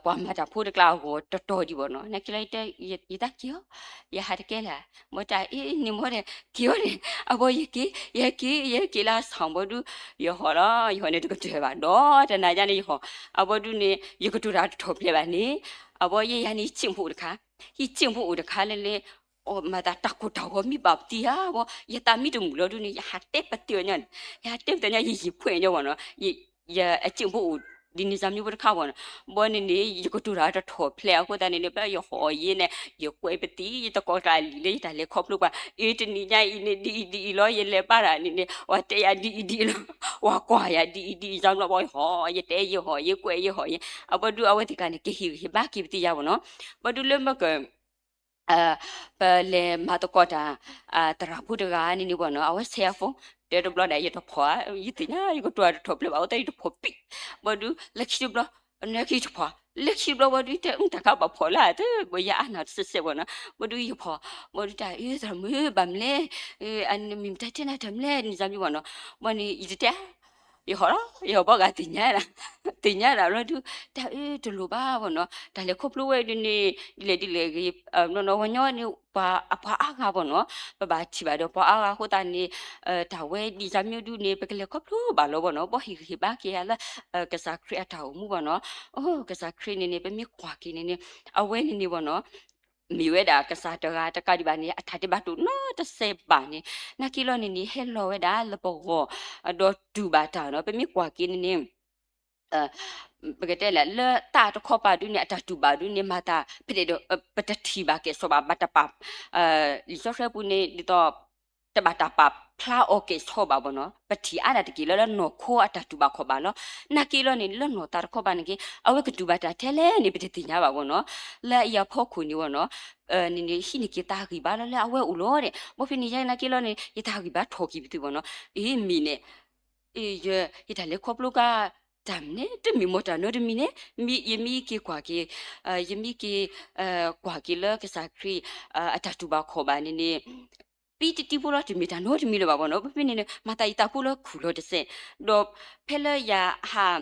ပှၤမၤတၢ်ဖိတကျါအဂီၢ်တတီၤဒံးဘၣ်နီၤ. နာ်က့လီၤ ယတဲ ယသးက့ၤအီၤ, ယဟးတကဲလၢၤ, မ့ၢ်တၢ်အ့ၣ်န့ၣ်မ့ၢ်ဒီး က့ၤအီၤန့ၣ် အဘီယက့ၤ ယဟဲက့ၤ ယဟဲက့ၤလၢအဆၣ်ဘီဒုး ယဟီၣ်လီၤ ယဟီၣ်န့ၣ်တကတၢၢ်ဘၣ်ဒီး တနၤညါန့ၣ်ယဟီၣ် အဘီဒုးန့ၣ် ယကတိၤတၢ်တထီၣ်ဖျဲးဘၣ်န့ၣ် အဘီယဲယၤန့ၣ် ယစံၣ်ဖိအိၣ်တခါ, ယစံၣ်ဖိအိၣ်တခါလၢလဲၣ် မၤသးတၢ်ကိၢ်တၢ်ဂီၤမ့ၢ်ဘၣ်ပသံဧါဘီ ယသးမံတမုာ်လီၤဒုးန့ၣ် ယဟးတဲပသံအီၤညါန့ၣ်, ယဟးတဲပသံအီၤညါ ယယံာ်ဖှဲးညီဘၣ်နီၤ, ယအစံၣ်ဖိအိၣ်ဒ်န့ၣ် စၢမံၤဖိတခါဘၣ်နီၤ. ဘီန့ၣ်န့ၣ် ယကတိၤတၢ်တထီၣ်ဖျဲးအဃိသတးန့ၣ်န့ၣ် ဘၣ်ယဟီၣ်ယဲန့ၣ် ယကွဲးပသံ ယသကိးကျါလံာ်လၢယတၢ်လဲၤခီဖျိပှၤ အ့ တနံၤညါအံၤန့ၣ် ဒ်အံၤဒ်အံၤလီၤ ယလဲၤဘါတၢ်န့ၣ်န့ၣ် ပှၤတဲယၤဒ်အံၤဒ်အံၤလီၤ ပှၤကွၢ်ယၤဒ်အံၤဒ်အံၤ စၢမံၤဘီယဟီၣ် ယတဲယဟီၣ် ယကွဲးယဟီၣ်ယဲ အဘီဒုးအဝဲသ့ၣ်ကျါန့ၣ် ကဟ့ၣ်ဂံၢ်ဟ့ၣ်ဘါက့ၤပသံယါဘၣ်နီၤ. ဘီဒုးလၢမ့ၢ်က ပလဲၤမၤသကိးတၢ် သရၣ်ဖိတဂၤန့ၣ်န့ၣ်ဘၣ်နီၤ အဝဲဆဲးအဖိ တဲတဘျီဒၣ် ယတဖီၣ်ဧါ, ယသ့ၣ်ညါ ယကတိၤတထီၣ်ဖျဲးဘၣ် အဃိသတးယတဖီၣ်ပံၣ်, ဘီဒုး လၢခံတဘျီ နခံတဖီၣ် လၢခံတဘျီဘီဒုး တဲတၢ်ကဘၣ်ဖီၣ်လၢ ဘၣ်ယအါနၢ်တစဲးစဲးဘၣ်နီၤ, ဘီဒုးယဖီၣ် ဘီဒုးတၢ်အၢ သရၣ်မုၣ် ဘၣ်မနုၤလဲၣ်, အမ့ၢ်မတၤတဲနၤတၢ်မနုၤလဲၣ် န့ၣ်စၢမံၤဘၣ်နီၤ, ဘီန့ၣ် ယတတဲ ယဟီၣ်လီၤ ယဟီၣ်ဘီဂၤသ့ၣ်ညါဒၣ် သ့ၣ်ညါဒၣ်ဘျီဒုး တၢ်အၢတလိၣ်ဘၣ်ဘၣ်နီၤ, တၢ်လဲၤခီဖျိဝဲဒုးန့ၣ် ဒ်လဲၣ်ဒ်လဲၣ်ဂ့ၤ နီၢ်နီၢ်ဝဲညီန့ၣ် ပှၤအပှၤအါဂၤဘၣ်နီၤ, ပဘၣ်ထံၣ်ဘၣ်ဒီးပှၤအါဂၤအဃိသတးန့ၣ် တၢ်ဝဲဒ်စၢမံၤဒုးန့ၣ် ပကလဲၤခီဖျိဘၣ်လီၤဘၣ်နီၤ, ဘီဟ့ၣ်ဂံၢ်ဟ့ၣ်ဘါက့ၤယၤလၢ ကစၢ်ခရံာ်အတၢ်အိၣ်မူဘၣ်နီၤ, အိ ကစၢ်ခရံာ်န့ၣ်န့ၣ် ပမ့ၢ်ကွၢ်က့ၤန့ၣ်န့ၣ် အဝဲန့ၣ်န့ၣ်ဘၣ်နီၤ မ့ၢ်ဝဲဒၣ်ကစၢ်တဂၤတကးဒံးဘၣ်န့ၣ် အတၢ်ဒဲးဘးတအိၣ်နီတစဲးဘၣ်န့ၣ် နာ်က့လီၤန့ၣ်န့ၣ် ဟဲလီၤဝဲဒၣ်လၢပဂီၢ် ဒီးတူၢ်ဘၣ်တၢ်နီၤ, ပမ့ၢ်ကွၢ်က့ၤန့ၣ်န့ၣ် ပကတဲလဲၣ် လၢတၢ်တခီပၤဒုးန့ၣ် အတၢ်တူၢ်ဘၣ်ဒုးန့ၣ် မၤသး ဖဲန့ၣ်ဒီး ပတထံၣ်ဘၣ်ကဲၣ်ဆိးဘၣ် ဘၣ်တပာ် လံာ်စီဆှံပူၤန့ၣ် ဒ်သိး တဘၣ်တၢ်ပာ်ဖျါအီၤကဲၣ်ဆိးဘၣ်ဘၣ်နီၤ, ပထံၣ်အါဒၣ်တက့ၢ်လၢ လၢနီၢ်ခိအတၢ်တူၢ်ဘၣ်ခီၣ်ဘၣ်လီၤ. နာ်က့လီၤန့ၣ် လၢနီၢ်သးတခီပၤန့ၣ်က့ အဝဲကတူၢ်ဘၣ်တၢ်ထဲလဲၣ်န့ၣ် ပတသ့ၣ်ညါဘၣ်ဘၣ်နီၤ, လၢအံၤအဖီခိၣ်န့ၣ်ဘၣ်နီၤ န့ၣ်န့ၣ် ဟံးန့ၢ်က့ၤသးဂံၢ်ဘါလီၤလၢအဝဲအိၣ်လီၤဒီး ဘီဖဲန့ၣ်ယဲနာ်က့လီၤန့ၣ် ယသးဂံၢ်ဘါထီၣ်က့ၤပသ့ၣ်ဘၣ်နီၤ, အ့ မ့ၢ်န့ၣ် ယတၢ်လဲၤခီဖျိကါ တၢ်မနုၤ တမ့ၢ်မ့ၢ်တၢ်နီတမံၤန့ၣ် ယမ့ၢ်က့ၤကွၢ်က့ၤ ယမ့ၢ်က့ၤ ကွၢ်က့ၤလၢကစၢ်ခရံာ် အတၢ်တူၢ်ဘၣ်ခီၣ်ဘၣ်န့ၣ်န့ၣ် ပံတံတံဖိလီၤ တမ့ၢ်တၢ်နီတမံၤလၢၤဘၣ်ဘၣ်နီၤ, ဘီဖဲန့ၣ်န့ၣ် မၤသးယသးဖိလၢခူၣ်လီၤတစဲး, ဒီးဖဲလၢယဟး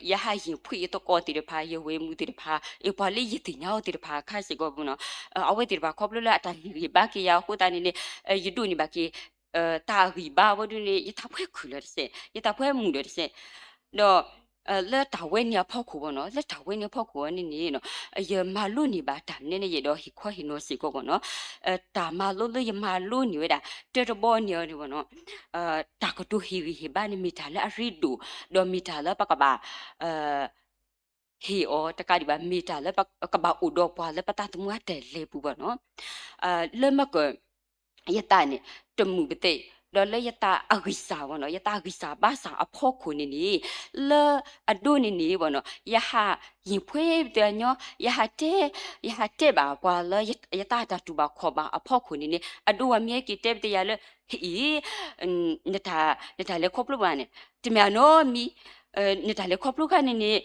ယဟးယံာ်ဖှံယသကိးသ့ၣ်တဖၣ် ယဝဲၢ်မုၣ်သ့ၣ်တဖၣ် အ့ ပှၤလၢယသ့ၣ်ညါအီၤသ့ၣ်တဖၣ်ခါစ့ၢ်ကီးဘၣ်နီၤ, အဝဲသ့ၣ်တဖၣ်ခီဖျိလၢအတၢ်ဟ့ၣ်ဂံၢ်ဘါက့ၤယၤအဃိသတးန့ၣ်န့ၣ် ယဒိးန့ၢ်ဘၣ်က့ၤ တၢ်ဂံၢ်ဘါဝဲဒုးန့ၣ် ယသးဖှဲခူၣ်လီၤတစဲး ယသးဖှဲမုာ်လီၤတစဲး, ဒီး လၢတၢ်ဝဲန့ၣ်အဖီခိၣ်ဘၣ်နီၤ လၢတၢ်ဝဲန့ၣ်အဖီခိၣ်ဝဲန့ၣ်န့ၣ် ယမၤလိန့ၢ်ဘၣ်တၢ်မနုၤန့ၣ် ယအဲၣ်ဒိးဟ့ၣ်ခီဟ့ၣ်နီၤစ့ၢ်ကီးဘၣ်နီၤ, တၢ်မၤလိလၢယမၤလိန့ၢ်ဝဲဒၣ် တၢတဘီန့ၣ်အီၤန့ၣ်ဘၣ်နီၤ, တၢ်ကတိၤဟ့ၣ်ဂံၢ်ဟ့ၣ်ဘါန့ၣ် မ့ၢ်တၢ်လၢအရ့ဒိၣ် ဒီးမ့ၢ်တၢ်လၢပကဘၣ် ဟ့ၣ်အီၤတကးဒံးဘၣ် မ့ၢ်တၢ်လၢပကဘၣ်အိၣ်ဒီးပှၤလၢပသးသမူအတၢ်လဲၤပူၤဘၣ်နီၤ, လၢမ့ၢ်က ယသးန့ၣ် တမုာ်ပသ့ၣ် ဒီးလၢယသးအဂံၢ်စၢ်ဘၣ်နီၤ ယသးဂံၢ်စၢ်ဘါစၢ်အဖီခိၣ်န့ၣ်န့ၣ် လၢအဒိန့ၣ်န့ၣ်ဘၣ်နီၤ ယဟးယံာ်ဖှဲပသ့ၣ်အညီ ယဟးတဲ ယဟးတဲဘၣ်ပှၤလၢယသးတၢ်တူၢ်ဘၣ်ခီၣ်ဘၣ်အဖီခိၣ်န့ၣ်န့ၣ် အဒိဝဲမ့ၢ်ဟဲက့ၤတဲပသ့ၣ်ယၤလၢ ဟ့ၣ်အံၤ နတၢ်လဲၤခီဖျိဘၣ်န့ၣ် တမ့ၢ်အနီတမံၤ နတၢ်လဲၤခီဖျိခါန့ၣ်န့ၣ်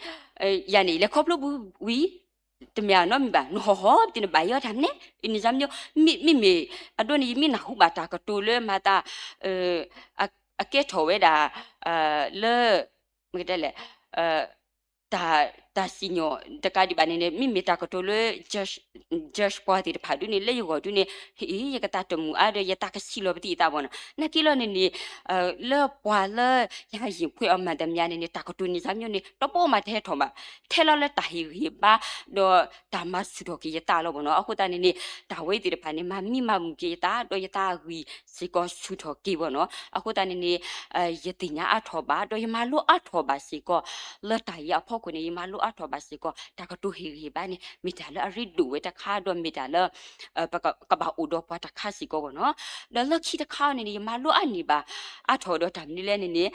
ယၤန့ၣ် ယလဲၤခီဖျိဝံၤ တမ့ၢ်အနီတမံၤဘၣ် နဟီၣ်ဟီၣ်ပသ့ၣ်န့ၣ် ဘၣ်ယီတၢ်မနုၤ န့ၣ် မ့မ့ၢ် အဒိန့ၣ် ယမ့ၢ်နၢ်ဟူဘၣ်တၢ်ကတိၤလၢမၤသး အကဲထီၣ်ဝဲဒၣ် လၢ မ့ၢ်တဲလဲၣ် တၢ် တၢ်စံၣ်ညီၣ်တကးဒံးဘၣ်န့ၣ်န့ၣ် မ့မ့ၢ်တၢ်ကတိၤလၢ judge ပှၤသ့ၣ်တဖၣ်ဒုးန့ၣ် လၢယဂီၢ်ဒုးန့ၣ် ဟ့ၣ်အံၤ ယကသးတမုာ်အါဒီး ယသးကဆံးလီၤပသ့ၣ်ယသးဘၣ်နီၤ နာ်က့လီၤန့ၣ်န့ၣ် လၢပှၤလၢယဟးယံာ်ဖှဲအီၤမၤတမံၤန့ၣ်န့ၣ် တၢ်ကတိၤန့ၣ်စၢ်မ့ၢ်န့ၣ် တဘီမးတဟဲထီၣ်ဘၣ် ထဲလီၤလၢတၢ်ဟ့ၣ်ဂံၢ်ဟ့ၣ်ဘါ ဒီးတၢ်မၤဆူၣ်ထီၣ်က့ၤယသးလီၤဘၣ်နီၤ အဃိသတးန့ၣ်န့ၣ် တၢ်ဝဲသ့ၣ်တဖၣ်န့ၣ် မၤမံမၤမုာ်က့ၤယသး ဒီးယသးအဂံၢ်စ့ၢ်ကီးဆူၣ်ထီၣ်က့ၤဘၣ်နီၤ အဃိသတးန့ၣ်န့ၣ် ယသ့ၣ်ညါအါထီၣ်ဘၣ် ဒီးယမၤလိအါထီၣ်ဘၣ်စ့ၢ်ကီး လၢတၢ်အံၤအဖီခိၣ်န့ၣ် ယမၤလိ ပကဘၣ်မၤလိအါထီၣ်ဘၣ်စ့ၢ်ကီး တၢ်ကတိၤဟ့ၣ်ဂံၢ်ဟ့ၣ်ဘါန့ၣ် မ့ၢ်တၢ်လၢအရ့ဒိၣ်ဝဲတခါ ဒီးမ့ၢ်တၢ်လၢ ပကဘၣ်အိၣ်ဒီးပှၤတခါစ့ၢ်ကီးဘၣ်နီၤ. ဒီးလၢခံတခါန့ၣ်န့ၣ် ယမၤလိအါန့ၢ်ဘၣ် အါထီၣ်ဒီးတၢ်မနုၤလဲၣ်န့ၣ်န့ၣ်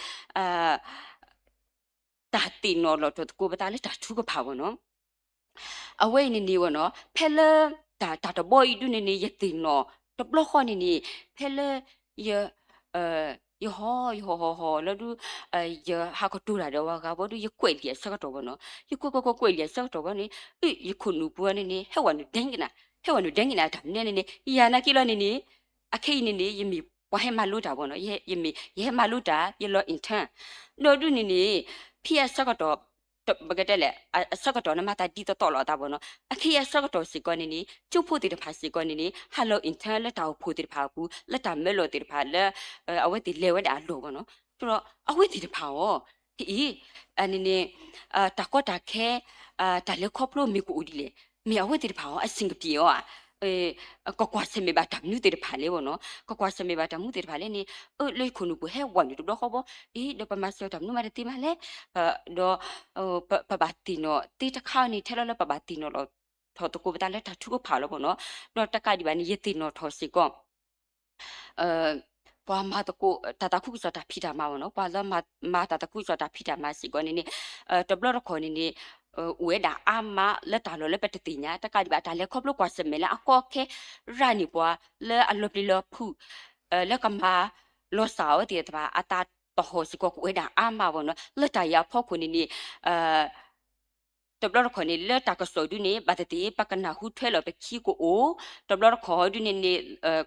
တၢ်သ့ၣ်နီၣ်လီၤထီၣ်သကိးပသးလၢတၢ်ထုကဖၣ်ဘၣ်နီၤ. အဝဲအံၤန့ၣ်န့ၣ်ဘၣ်နီၤ ဖဲလၢ တၢ် တၢ်တဘီအံၤဒုန့ၣ်န့ၣ် ယသ့ၣ်နီၣ်တဘျီဃီန့ၣ်န့ၣ် ဖဲလၢ ယ ယဟီၣ် ယဟီၣ်ဟီၣ်ဟီၣ်လၢဒု ယဟးကတိၤတၢ်ဒီးဝၤဂၤဘီဒု ယကွဲးလံာ်အဆၢကတီၢ်ဘၣ်နီၤ. ယကွဲးကွဲးကွဲးကွဲးလံာ်အဆၢကတီၢ်ဘၣ်န့ၣ် အ ယခိၣ်နူာ်ပူၤန့ၣ်န့ၣ် ဟဲဝဲနုာ်ဒဲကနၣ် ဟဲဝဲနုာ်ဒဲကနၣ်တၢ်မနုၤန့ၣ်န့ၣ် ယၤနာ်က့လီၤန့ၣ်န့ၣ် အခဲအံၤန့ၣ်န့ၣ် ယမ့ၢ်ပှၤဟဲမၤလိတၢ်ဘၣ်နီၤ. ယမ့ၢ် ယဟဲမၤလိတၢ် ယလီၤ intern ဒီးဒုန့ၣ်န့ၣ် ဖဲအဆၢကတီၢ် ပကတဲလဲၣ် အဆၢကတီၢ်န့ၣ် မၤသးဒ်သိးသိးလိာ်အသးဘၣ်နီၤ. အခဲအံၤအဆၢကတီၢ်စ့ၢ်ကီးန့ၣ်န့ၣ် ကၠိဖိသ့ၣ်တဖၣ်စ့ၢ်ကီးန့ၣ်န့ၣ် ဟးလီၤ intern လၢတၢ်အိၣ်ဖှိၣ်သ့ၣ်တဖၣ်အပူၤ လၢတၢ်မၢလီၤသ့ၣ်တဖၣ်လၢ အဝဲသ့ၣ်လဲၤဝဲဒၣ်အလီၢ်ဘၣ်နီၤ. ဒီးအဝဲသ့ၣ်တဖၣ်အီၤ ဟ့ၣ်အံၤ န့ၣ်န့ၣ် တၢ်ကီတၢ်ခဲ တၢ်လဲၤခီဖျိမ့ၢ်ကအိၣ်ဒ်လဲၣ် မ့ၢ်အဝဲသ့ၣ်တဖၣ်အီၤ အဆင်ကပံးအီၤဧါ ကကွၢ်ဆၢၣ်မဲာ်ဘၣ်တၢ်မနုၤသ့ၣ်တဖၣ်လဲၣ်ဘၣ်နီၤ. ကကွၢ်ဆၢၣ်မဲာ်ဘၣ်တၢ်မနုၤသ့ၣ်တဖၣ်လဲၣ်န့ၣ် အၢလၢယခိၣ်နူာ်ပူၤဟဲဝဲနုာ်တဘျီဃီဘီ အ့ ဒီးပမၤစၢၤတၢ်မနုၤမးတသ့မးလဲၣ် ဒီး ပဘၣ်သ့ၣ်နီၣ်သ့တခါန့ၣ် ထဲလီၤလၢပဘၣ်သ့ၣ်နီၣ်လီၤထီၣ်သကိးပသးလၢတၢ်ထုကဖၣ်လီၤဘၣ်နီၤ. ဒီးတကးဒံးဘၣ်န့ၣ် ယသ့ၣ်နီၣ်ထီၣ်စ့ၢ်ကီး ပှၤမၤသကိးတၢ်သးခုကစီၣ်တၢ်ဖံးတၢ်မၤဘၣ်နီၤ. ပှၤလၢမၤတၢ်သးခုကစီၣ်တၢ်ဖံးတၢ်မၤစ့ၢ်ကီးန့ၣ်န့ၣ် တဘျီတခီၣ်န့ၣ်န့ၣ် အိၣ်ဝဲဒၣ်အါမးလၢတၢ်လီၢ်လၢပတသ့ၣ်ညါ တကးဒံးဘၣ် တၢ်လဲၤခီဖျိကွၢ်ဆၢၣ်မဲာ်လၢအကီအခဲ ရၤန့ၢ်ပှၤလၢအလီၤပျံၤလီၤဖုး လၢကမၤလီၤစၢ်အဝဲသ့ၣ်တဖၣ် အသးသဟီၣ်စ့ၢ်ကီးကအိၣ်ဝဲဒၣ်အါမးဘၣ်နီၤ. လၢတၢ်အံၤအဖီခိၣ်န့ၣ်န့ၣ် တဘျီတခီၣ်န့ၣ် လၢတၢ်ကစီၣ်ဒုန့ၣ် ဘၣ်သ့ၣ်သ့ၣ် ပကနၢ်ဟူထွဲလီၤပခံကအိၣ်, တဘျီတခီၣ်ဒုန့ၣ်န့ၣ်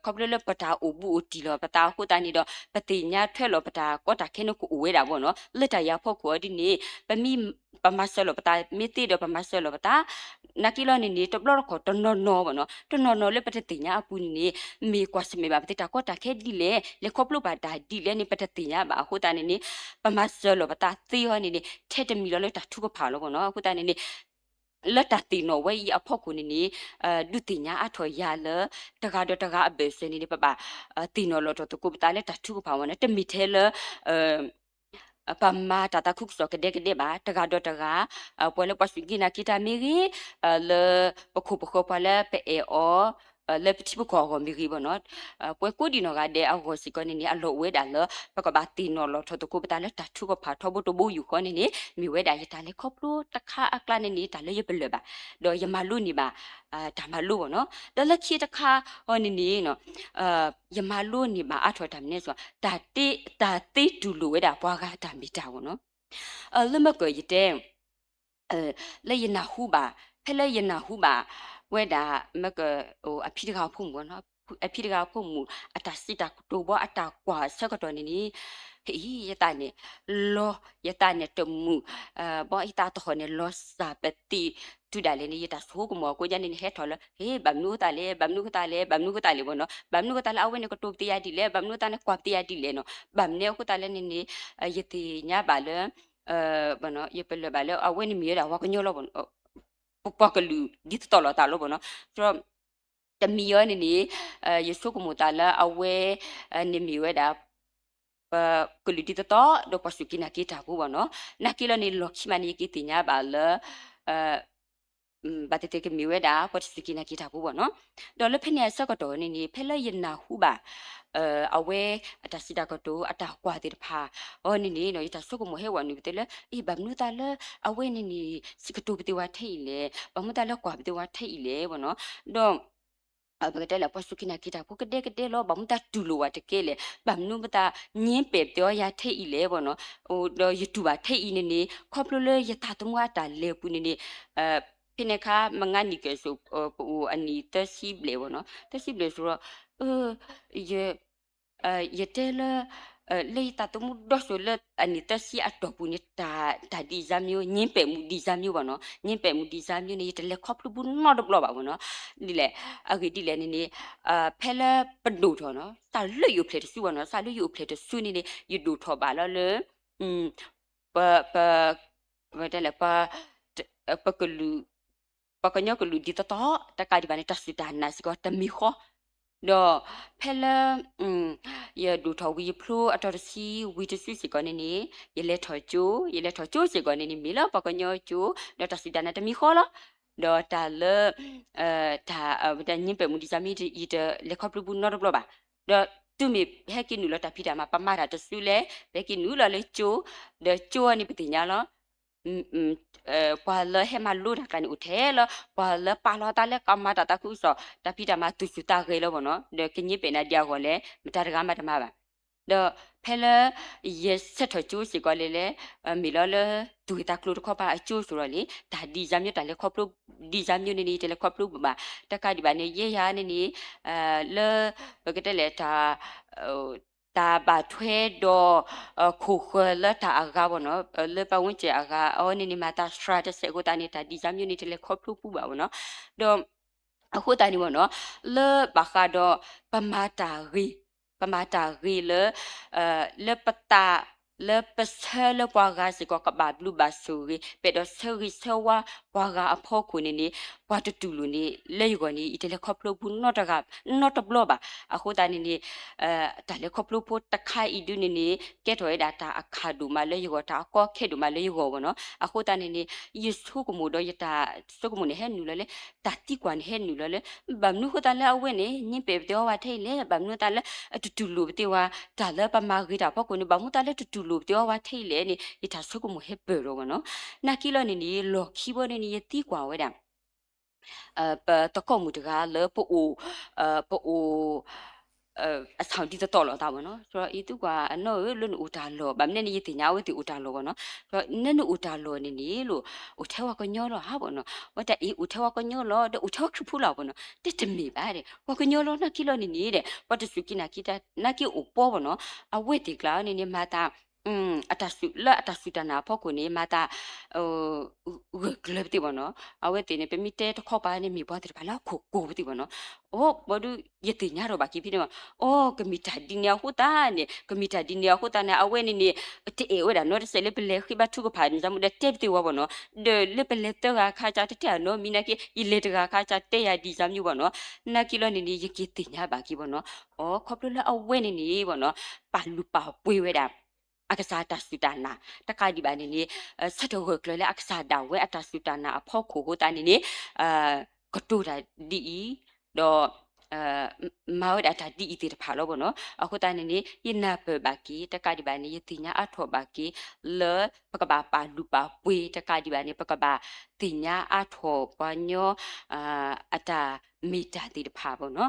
ခီဖျိလၢပတၢ်အိၣ်ဘူးအိၣ်တံၢ်လီၤပသးအဃိသတးန့ၣ်ဒီး ပသ့ၣ်ညါထွဲလီၤပတၢ်ကီတၢ်ခဲန့ၣ်ကအိၣ်ဝဲဒၣ်ဘၣ်နီၤ. လၢတၢ်အံၤအဖီခိၣ်ဒုန့ၣ် ပမ့ၢ် ပမၤစၢၤလီၤပသး မ့ၢ်သ့ဒီးပမၤစၢၤလီၤပသး နာ်က့လီၤန့ၣ်န့ၣ် တဘျီတခီၣ်တနီၤနီၤဘၣ်နီၤ တနီၤနီၤလၢပတသ့ၣ်ညါအပူၤန့ၣ်န့ၣ် မ့ၢ်ကွၢ်ဆၢၣ်မဲာ်ဘၣ်ပသ့ၣ်တၢ်ကီတၢ်ခဲဒ်လဲၣ် လဲၤခီဖျိဘၣ်တၢ်ဒ်လဲၣ်န့ၣ် ပတသ့ၣ်ညါဘၣ်အဃိသတးန့ၣ်န့ၣ် ပမၤစၢၤလီၤပသးသ့အီၤန့ၣ်န့ၣ် ထဲတမံၤလီၤလၢတၢ်ထုကဖၣ်လီၤဘၣ်နီၤ. အဃိသတးန့ၣ်န့ၣ် လၢတၢ်သ့ၣ်နီၣ်ဝဲအံၤအဖီခိၣ်န့ၣ်န့ၣ် ဒုးသ့ၣ်ညါအါထီၣ်ယၤလၢ တဂၤဒီးတဂၤအဘၢၣ်စၢၤန့ၣ်န့ၣ် ပဘၣ် သ့ၣ်နီၣ်လီၤထီၣ်သကိးပသးလၢတၢ်ထုကဖၣ်ဝဲန့ၣ် တမ့ၢ်ထဲလၢ ပမၤတၢ်သးခုကစီၣ်ကဒဲကဒဲဘၣ် တဂၤဒီးတဂၤ ပှၤလၢပှၤစူၢ်က့ၤနာ်က့ၤတၢ်မ့ၢ်ဂ့ၤ လၢပခိၣ်ပဃၢၤပှၤလၢပအဲၣ်အီၤ လၢပထံပကီၢ်အဂီၢ်မ့ၢ်ဂ့ၤဘၣ်နီၤ ပှၤကိးဒံးနီၢ်ဂၤဒဲးအဂီၢ်စ့ၢ်ကီးန့ၣ်န့ၣ် အလီၢ်အိၣ်ဝဲဒၣ်လၢ ပကဘၣ်သ့ၣ်နီၣ်လီၤထီၣ်သကိးပသးလၢတၢ်ထုကဖၣ်ထီဘိတဘိယူၢ်ဃီန့ၣ်န့ၣ် မ့ၢ်ဝဲဒၣ်ယတၢ်လဲၤခီဖျိတခါအကျါန့ၣ်န့ၣ် တၢ်လၢယပလၢၢ်ဘၣ် ဒီးယမၤလိန့ၢ်ဘၣ် တၢ်မၤလိဘၣ်နီၤ ဒီးလၢခံတခါအီၤန့ၣ်န့ၣ် ယမၤလိန့ၢ်ဘၣ်အါထီၣ်တၢ်မနုၤလဲၣ် တၢ်သ့တူၢ်လိာ်ဝဲဒၣ်ပှၤဂၤတၢ်မ့ၢ်တၢ်ဘၣ်နီၤ လၢမ့ၢ်ကၢၢ်ယတဲ လၢယနၢ်ဟူဘၣ် ဖဲလၢယနၢ်ဟူဘၣ်ဝဲဒၣ် မ့ၢ်ကၢၢ် အဖံတဂၤအဖိမုၣ်ဘၣ်နီၤ အဖံတဂၤအဖိမုၣ် အတၢ်စံးတၢ်ကတိၤဘၣ် အတၢ်ကွၢ်အဆၢကတီၢ်န့ၣ်န့ၣ် ဟ့ၣ် ယသးန့ၣ် လီၤ ယသးန့ၣ်တမုာ် ဘၣ်ယသးသဟီၣ်န့ၣ် လီၤစၢ်ပသံးတုၤဒၣ်လဲာ်န့ၣ် ယတၢ်ဆိကမိၣ်အကိးညါန့ၣ်န့ၣ် ဟဲထီၣ်လၢ ဟ့ၣ် ဘၣ်မနုၤအဃိသတးလဲၣ် ဘၣ်မနုၤအဃိသတးလဲၣ် ဘၣ်မနုၤအဃိသတးလဲၣ်ဘၣ်နီၤ ဘၣ်မနုၤအဃိသတးလၢအဝဲန့ၣ်ကတိၤပသ့ယၤဒ်လဲၣ် ဘၣ်မနုၤအဃိသတးန့ၣ်ကွၢ်ပသ့ယၤဒ်လဲၣ်နီၤ ဘၣ်မနုၤအဃိသတးလဲၣ်န့ၣ်န့ၣ် ယသ့ၣ်ညါဘၣ်လၢ ယပလၢၢ်ဘၣ်လၢ အဝဲန့ၣ်မ့ၢ်ဝဲဒၣ်ပှၤကညီလီၤ ပပှၤကလုာ်ဒ်သိးသိးလိာ်သးလီၤဘၣ်နီၤ ဒီး တမံၤအီၤန့ၣ်န့ၣ် ယဆိကမိၣ်သးလၢအဝဲ န့ၣ်မ့ၢ်ဝဲဒၣ် ပကလုာ်ဒ်သိးသိး ဒီးပှၤစူၢ်က့ၤနာ်က့ၤတၢ်ဖိဘၣ်နီၤ နာ်က့လီၤန့ၣ် လီၢ်ခံမးန့ၣ် ယက့ၤသ့ၣ်ညါဘၣ်လၢ ဘၣ်သ့ၣ်သ့ၣ်ကမ့ၢ်ဝဲဒၣ် ပှၤတစူၢ်က့ၤနာ်က့ၤတၢ်ဖိဘၣ်နီၤ ဒီးလၢဖဲန့ၣ်အဆၢကတီၢ်န့ၣ်န့ၣ် ဖဲလၢယနၢ်ဟူဘၣ် အဝဲအတၢ်စံးတၢ်ကတိၤ အတၢ်ကွၢ်သ့ၣ်တဖၣ်အီၤန့ၣ်န့ၣ် ယတၢ်ဆိကမိၣ်ဟဲဝဲနုာ်ပသ့လၢ အ့ ဘၣ်မနုၤသတးလၢ အဝဲန့ၣ်န့ၣ် စံးကတိၤပသ့ဝဲထဲအံၤလဲၣ် ဘၣ်မနုၤသတးလၢကွၢ်ပသ့ဝဲထဲအံၤလဲၣ်ဘၣ်နီၤ ဒီး ပကတဲလၢ ပှၤစူၢ်က့ၤနာ်က့ၤတၢ်ဖိကဒဲကဒဲလီၤ ဘၣ်မနုၤသတးတူၢ်လိာ်ဝဲတကဲလဲၣ် ဘၣ်မနုၤပသးညင်းပယ်ပသ့အီၤယၤထဲအံၤလဲၣ်ဘၣ်နီၤ ဒီးယတူၢ်ဘၣ်ထဲအံၤန့ၣ်န့ၣ် ခီဖျိလၢယသးသမူအတၢ်လဲၤပူၤန့ၣ်န့ၣ် ဖဲန့ၣ်အခါ မ့ၢ်ငါနံၣ်ကဲၣ်ဆိး ပအိၣ်အနံၣ်သၢဆံဘျဲၣ်ဘၣ်နီၤ သၢဆံဘျဲၣ်ဆိးဒီး ယ ယတဲလၢ လၢယသးသမူဒီစိၤလၢအနံၣ်သၢဆံအတီၢ်ပူၤန့ၣ် တၢ် တၢ်ဒ်အံၤမ့ၢ် ညင်းပယ်မှုဒ်အံၤမ့ၢ်ဘၣ်နီၤ ညင်းပယ်မှုဒ်အံၤမ့ၢ်န့ၣ် ယတလဲၤခီဖျိဘူးနီတဘျီဘၣ်ဘၣ်နီၤ ဒ်လဲၣ် အဂ့ၢ်ဒ်လဲၣ်န့ၣ်န့ၣ် ဖဲလၢပဒိၣ်ထီၣ်နီၤ စၢ်လၢယအိၣ်ဖျဲၣ်တစုဘၣ်နီၤ စၢ်လၢယအိၣ်ဖျဲၣ်တစုန့ၣ်န့ၣ် ယဒိၣ်ထီၣ်ဘၣ်လီၤလၢ ပ ပ ပတဲလဲၣ် ပ ပကလုာ် ပှၤကညီကလုာ်ဒ်သိးသိး တကးဒံးဘၣ်န့ၣ် တၢ်စူၢ်တၢ်နာ်စ့ၢ်ကီးတမံၤဃီ ဒီးဖဲလၢ ယဒိၣ်ထီၣ်ဝံၤယဖျိအတီၤတဆံဝံၤတစုစ့ၢ်ကီးန့ၣ်န့ၣ် ယလဲၤထီၣ်ကၠိ, ယလဲၤထီၣ်ကၠိစ့ၢ်ကီးန့ၣ်န့ၣ် မ့ၢ်လၢပှၤကညီကၠိ, ဒီးတၢ်စူၢ်တၢ်နာ်တမံၤဃီလီၤ. ဒီးတၢ်လၢ တၢ် တၢ်ညံပၢၢ်မူဒ်န့ၣ် ယတလဲၤခီဖျိပူနီတဘျီဘၣ်. ဒီးတုၤမ့ၢ်ဟဲက့ၤနုာ်လီၤတၢ်ဖံးတၢ်မၤ ပမၤတၢ်တစုလဲၣ်, ပဟဲက့ၤနုာ်လီၤလၢကၠိ, ဒီးကၠိန့ၣ်ပသ့ၣ်ညါလီၤ ပှၤလၢဟဲမၤလိတၢ်ကျါန့ၣ်အိၣ်ထဲလီၤ, ပှၤလၢပာ်လီၤသးလၢကမၤတၢ်သးခုကစီၣ် တၢ်ဖံးတၢ်မၤသူၣ်စူၤသးဂဲၤလီၤဘၣ်နီၤ, ဒီးကညံပၢၢ်နၤဒ်အဂီၢ်လဲၣ် မတၤတဂၤမးတမၤဘၣ်. ဒီးဖဲလၢ ယဆၢထၢၣ်ကၠိစ့ၢ်ကီးလဲၣ်လဲၣ်, မ့ၢ်လီၤလၢသူၣ်ဂ့ၢ်သးကျိၤတခီပၤအကၠိစ့ၢ်ကီးန့ၣ် တၢ်ဒ်န့ၣ် တၢ်လဲၤခီဖျိ ဒ်န့ၣ်န့ၣ် ယတလဲၤခီဖျိဘၣ်. တကးဒံးဘၣ်န့ၣ် ယဲယၤန့ၣ်န့ၣ် လၢ ပကတဲလဲၣ် တၢ် တၢ်ဘၣ်ထွဲဒီး ခိၣ်ဃၢၤလၢတၢ်အဂၤဘၣ်နီၤ, လၢပဝဲကဲအဂၤ အဝဲန့ၣ်န့ၣ် မၤတၢ်စှၤတစဲးအဃိသတးန့ၣ် တၢ်ဒ်န့ၣ်န့ၣ် တလဲၤခီဖျိပူဘၣ်ဘၣ်နီၤ. ဒီး အဃိသတးန့ၣ်ဘၣ်နီၤ, လၢဘၣ်ဃးဒီး ပမၤတၢ်ဂ့ၤ, ပမၤတၢ်ဂ့ၤလၢ လၢပသး လၢပဆၢလၢပှၤဂၤစ့ၢ်ကီးကဘၣ်ဘျုးဘၣ်ဆိၣ်ဂ့ၤ ပအဲၣ်ဒိးဆၢဂ့ၤဆၢဝါပှၤဂၤအဖီခိၣ်န့ၣ်န့ၣ် ပှၤတတူၢ်လိာ်န့ၣ် လၢယဂီၢ်န့ၣ် ယတလဲၤခီဖျိပူနီတဂၤ နီတဘျီဘၣ်. အဃိသတးန့ၣ်န့ၣ် တၢ်လဲၤခီဖျိဖိတခါအံၤဒုန့ၣ်န့ၣ် ကဲထီၣ်ဝဲဒၣ်တၢ်အခၣ်ဒိၣ်မးလၢယဂီၢ် တၢ်အကီအခဲဒိၣ်မးလၢယဂီၢ်ဘၣ်နီၤ. အဃိသတးန့ၣ်န့ၣ် ယဆိကမိၣ်ဒီးယတၢ်ဆိကမိၣ်န့ၣ်ဟဲနုာ်လီၤလၢ တၢ်သံကွၢ်န့ၣ်ဟဲနုာ်လီၤလၢ ဘၣ်မနုၤဃိသတးလၢအဝဲန့ၣ် ညံပၢၢ်ပသ့ၣ်အီၤဝဲထဲအံၤလဲၣ်, ဘၣ်မနုၤသတးလၢ တတူၢ်လိာ်ပသ့ၣ်ဝဲ တၢ်လၢပမၤဂ့ၤတၢ်အဖီခိၣ်န့ၣ် ဘၣ်မနုၤသတးလၢတတူၢ်လိာ်ပသ့ၣ်အီၤဝဲထဲအံၤလဲၣ်န့ၣ် ယတၢ်ဆိကမိၣ်ဟဲပၢၢ်ဒီးဘၣ်နီၤ. နာ်က့လီၤန့ၣ်န့ၣ် လီၢ်ခံဘီန့ၣ်န့ၣ် ယသံကွၢ်ဝဲဒၣ် ပသကိးမုၣ်တဂၤလၢပအိၣ် ပအိၣ် အဆၣ်ဒ်သိးသိးလိာ်သးဘၣ်နီၤ, ယသံကွၢ်အနီၢ်ဧၢလၢနအိၣ်တၢ်လီၢ်, ဘၣ်မနုၤန့ၣ် ယသ့ၣ်ညါအဝဲသ့ၣ်အိၣ်တၢ်လီၢ်ဘၣ်နီၤ, နနအိၣ်တၢ်လီၢ်န့ၣ်န့ၣ်လီၤ အိၣ်ထဲပှၤကညီလီၤဧါဘၣ်နီၤ, ဝဲတၢ်အံၤအိၣ်ထဲပှၤကညီလီၤ ဒီးအိၣ်ထဲပှၤခရံာ်ဖိလီၤဘၣ်နီၤ, တတမ့ၢ်ဘၣ်ဒီး ပှၤကညီလီၤ နာ်က့လီၤန့ၣ်န့ၣ်ဒီး ပှၤတစူၢ်က့ၤနာ်က့ၤတၢ်နာ်က့အိၣ်ပှဲၤဘၣ်နီၤ, အဝဲသ့ၣ်ကျါန့ၣ်န့ၣ် မၤတၢ် အတၢ်စူၢ်လၢအတၢ်စူၢ်တၢ်နာ်အဖီခိၣ်န့ၣ် မၤတၢ် ဂၢၢ်ကျၢၤပသ့ၣ်ဘၣ်နီၤ, အဝဲသ့ၣ်န့ၣ် ပမ့ၢ်တဲတခီပၤန့ၣ် မ့ၢ်ပှၤသ့ၣ်တဖၣ်လၢအခိၣ်ကိၤပသ့ၣ်ဘၣ်နီၤ, အိၣ်ဘၣ်ဒီး ယသ့ၣ်ညါထီၣ်ဘၣ်က့ၤဖဲန့ၣ်ဘၣ်, အိၣ် ကမ့ၢ်တၢ်ဒ်န့ၣ်အဃိသတးန့ၣ် ကမ့ၢ်တၢ်ဒ်န့ၣ်အဃိသတးန့ၣ် အဝဲန့ၣ်န့ၣ် တအဲၣ်ဝဲဒၣ်နီတစဲးလၢပလဲၤဃ့ဘါထုကဖၣ်န့ၣ် မူဒီးတဲပသ့ၣ်ဝဲဘၣ်နီၤ, ဒီးလၢပလဲၤသၢဂၤအခါကၢ်တတဲအနီတမံၤနာ်က့ ယလဲၤတဂၤအခါကၢ်တဲယၤဒ်န့ၣ်ဘၣ်နီၤ, နာ်က့လီၤန့ၣ်န့ၣ် ယက့ၤသ့ၣ်ညါဘၣ်က့ၤဘၣ်နီၤ, အိၣ် ခီဖျိလၢအဝဲန့ၣ်န့ၣ်ဘၣ်နီၤ ပာ်လုၢ်ပာ်ပှ့ၤဝဲဒၣ် အကစၢ်တၢ်စူၢ်တၢ်နာ်, တကးဒံးဘၣ်န့ၣ်န့ၣ် ဆၢထၢၣ်ဂၢၢ်ကျၢၤလၢအကစၢ်ဒၣ်ဝဲအတၢ်စူၢ်တၢ်နာ်အဖီခိၣ်အဃိသတးန့ၣ်န့ၣ် ကတိၤတၢ်ဒ်အံၤ, ဒီး မၤဝဲဒၣ်တၢ်ဒ်အံၤသ့ၣ်တဖၣ်လီၤဘၣ်နီၤ, အဃိသတးန့ၣ်န့ၣ် ယနၢ်ပၢၢ်ဘၣ်က့ၤ တကးဒံးဘၣ်န့ၣ် ယသ့ၣ်ညါအါထီၣ်ဘၣ်က့ၤ လၢပကဘၣ်ပာ်လုၢ်ပာ်ပှ့ၤ တကးဒံးဘၣ်န့ၣ် ပကဘၣ်သ့ၣ်ညါအါထီၣ်ပှၤကညီ အတၢ်မ့ၢ်တၢ်သ့ၣ်တဖၣ်ဘၣ်နီၤ,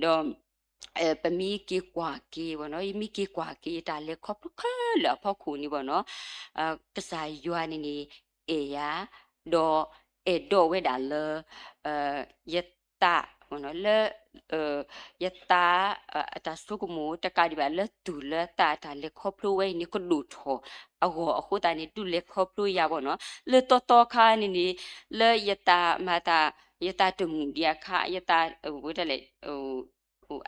ဒီး ပမ့ၢ်က့ၤကွၢ်က့ၤဘၣ်နီၤ, ယမ့ၢ်က့ၤကွၢ်က့ၤ ယတၢ်လဲၤခီဖျိခဲလၢာ်အဖီခိၣ်န့ၣ်ဘၣ်နီၤ, ကစၢ်ယွၤန့ၣ်န့ၣ် အဲၣ်ယၤ ဒီးအဲၣ်ဒိးဝဲဒၣ်လၢ ယသး လၢ ယသး အတၢ်ဆိကမိၣ် တကးဒံးဘၣ်လၢသူၣ်လၢသး အတၢ်လဲၤခီဖျိဝဲအံၤန့ၣ် ကဒိၣ်ထီၣ်အဂီၢ်အဃိသတးန့ၣ် ဒုးလဲၤခီဖျိယၤဘၣ်နီၤ, လၢတီတီခါန့ၣ်န့ၣ် လၢယသးမၤသး ယသးတမုာ်ဒံးအခါ ယသး ဝဲဒၣ်လဲၣ်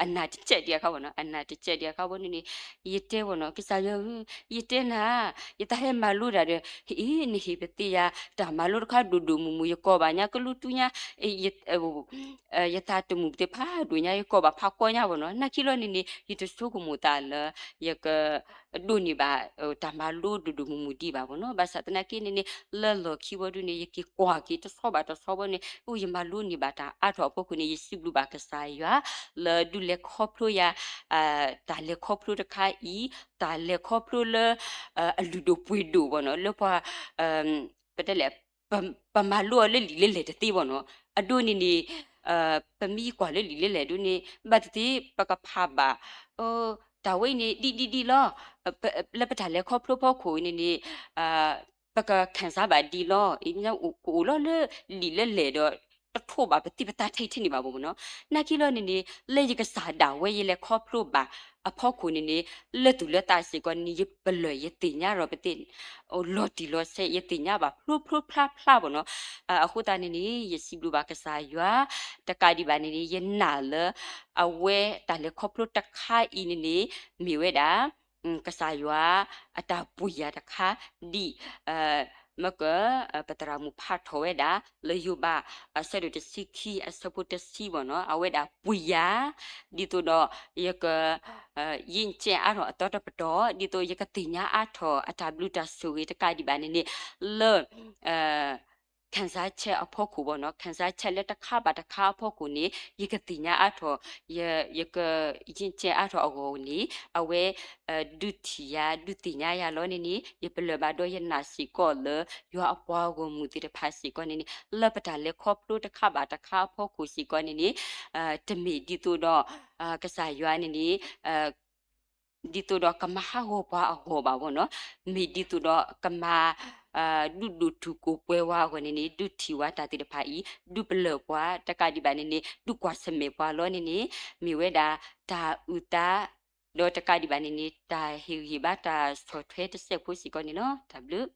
အနၢ်တစဲးဒံးအခါဘၣ်နီၤ, အနၢ်တစဲးဒံးအခါဘၣ်န့ၣ်န့ၣ် ယတဲဘၣ်နီၤ ကစၢ်ယွၤဧၢ, ယတဲနၤ ယသးဟဲမၤလိတၢ်ဒီး ဟ့ၣ် နဟ့ၣ်ပသ့ၣ်ယၤ တၢ်မၤလိတခါဒိၣ်ဒိၣ်မုၢ်မုၢ် ယကိးဘၣ်ညါ ကလူတူၢ်ညါ ယသးတမုာ်သ့ၣ်ဖးဒိၣ်ညါ ယကိးဘၣ်ဖးကီညါဘၣ်နီၤ, နာ်က့လီၤန့ၣ်န့ၣ် ယတဆိကမိၣ်သးလၢ ယက ဒိးန့ၢ်ဘၣ် တၢ်မၤလိဒိၣ်ဒိၣ်မုၢ်မုၢ်ဒံးဘၣ်ဘၣ်နီၤ, ဘၣ်ဆၣ်သနာ်က့န့ၣ်န့ၣ် လၢလီၢ်ခံဘီဒုန့ၣ် ယက့ၤကွၢ်က့ၤတဆီဘၣ်တဆီဘီန့ၣ် အိၣ် ယမၤလိန့ၢ်ဘၣ်တၢ်အါထီၣ်အဖီခိၣ်န့ၣ် ယစံးဘျုးဘၣ်ကစၢ်ယွၤ လၢဒုးလဲၤခီဖျိယၤ တၢ်လဲၤခီဖျိတခါအံၤ တၢ်လဲၤခီဖျိလၢ အလုၢ်ဒိၣ်ပှ့ၤဒိၣ်ဘၣ်နီၤ လၢပှၤ ပတဲလဲၣ် ပမၤလိအီၤလၢလံာ်လၢလဲၢ်တသ့ဘၣ်နီၤ, အဒိန့ၣ်န့ၣ် ပမ့ၢ်ကွၢ်လၢလံာ်လၢလဲၢ်ဒိန့ၣ် ဘၣ်သ့ၣ်သ့ၣ် ပကဖးဘၣ် တၢ်ဝဲအံၤန့ၣ် ဒ်ဒ်ဒ်လီၤ, လၢပတၢ်လဲၤခီဖျိဖီခိၣ်အံၤန့ၣ်န့ၣ် ပက ခၢၣ်စး ဘၣ်ဒ်လီၤ, ကအိၣ်လီၤလၢလံာ်လၢလဲၢ်ဒီး တထိးဘၣ်ပသံပသးထဲအံၤထဲန့ၣ်ဘၣ်ဘၣ်နီၤ, နာ်က့လီၤန့ၣ်န့ၣ် လၢယကစၢ်ဒၣ်ဝဲယလဲၤခီဖျိဘၣ်အဖီခိၣ်န့ၣ်န့ၣ် လၢသူၣ်လၢသးစ့ၢ်ကီးန့ၣ် ယပလၢၢ်ယသ့ၣ်ညါဒီးပသ့ၣ် လီၤတံၢ်လီၤဆဲး ယသ့ၣ်ညါဘၣ်ဖျိဖျိဖျါဖျါဘၣ်နီၤ, အဃိသတးန့ၣ်န့ၣ် ယစံးဘျုးဘၣ်ကစၢ်ယွၤ တကးဒံးဘၣ်န့ၣ်န့ၣ် ယနာ်လၢ အဝဲတၢ်လဲၤခီဖျိတခါအံၤန့ၣ်န့ၣ် မ့ၢ်ဝဲဒၣ် ကစၢ်ယွၤ အတၢ်ပှ့ၤယၤတခါ ဒ် မ့ၢ်က ပသရၣ်မုၣ်ဖးထီၣ်ဝဲဒၣ် လၢယိၤဘး အဆၢဒိၣ်တဆံခံ အဆၢဖိတဆံဘၣ်နီၤ, အဝဲဒၣ်ပှ့ၤယၤ ဒ်သိးဒီး ယက ယံကဲအါထီၣ်အသီတပတီၢ် ဒ်သိးယကသ့ၣ်ညါအါထီၣ်အတၢ်ဘျုးတၢ်ဆိၣ်ဂ့ၤတကးဒံးဘၣ်န့ၣ်န့ၣ် လၢ ခံစားချက် အဖီခိၣ်ဘၣ်နီၤ, ခံစားချက် လၢတခါဘၣ်တခါအဖီခိၣ်န့ၣ် ယကသ့ၣ်ညါအါထီၣ် ယက ယံကဲအါထီၣ်အဂီၢ်န့ၣ် အဝဲ ဒုးထံၣ်ယၤ ဒုးသ့ၣ်ညါယၤလီၤန့ၣ်န့ၣ် ယပလၢၢ်ဘၣ်ဒီးယနာ်စ့ၢ်ကီးလၢ ယွၤအပှၤဂီၢ်မုၢ်သ့ၣ်တဖၣ်စ့ၢ်ကီးန့ၣ်န့ၣ် လၢပတၢ်လဲၤခီဖျိတခါဘၣ်တခါအဖီခိၣ်စ့ၢ်ကီးန့ၣ်န့ၣ် တမ့ၢ်ဒ်သိးဒီး ကစၢ်ယွၤန့ၣ်န့ၣ် ဒ်သိးဒီးကမၤဟးဂီၤပှၤအဂီၢ်ဘၣ်ဘၣ်နီၤ, မ့ၢ်ဒ်သိးဒီးကမၤ ဒုးဒိၣ်တုာ်ခိၣ်ပှဲၤဝဲအဂီၢ်န့ၣ်န့ၣ် ဒုးထံၣ်ဝဲတၢ်သ့ၣ်တဖၣ်အံၤ ဒုးပလၢၢ်ပှၤတကးဒံးဘၣ်န့ၣ်န့ၣ် ဒုးကွၢ်ဆၢၣ်မဲာ်ပှၤလီၤန့ၣ်န့ၣ် မ့ၢ်ဝဲဒၣ်တၢ်အုၣ်သး ဒီးတကးဒံးဘၣ်န့ၣ်န့ၣ် တၢ်ဟ့ၣ်ဂံၢ်ဘါတၢ်ဆီၣ်ထွဲတစဲးဖိစ့ၢ်ကီးန့ၣ်လီၤ. တၢ်ဘျုး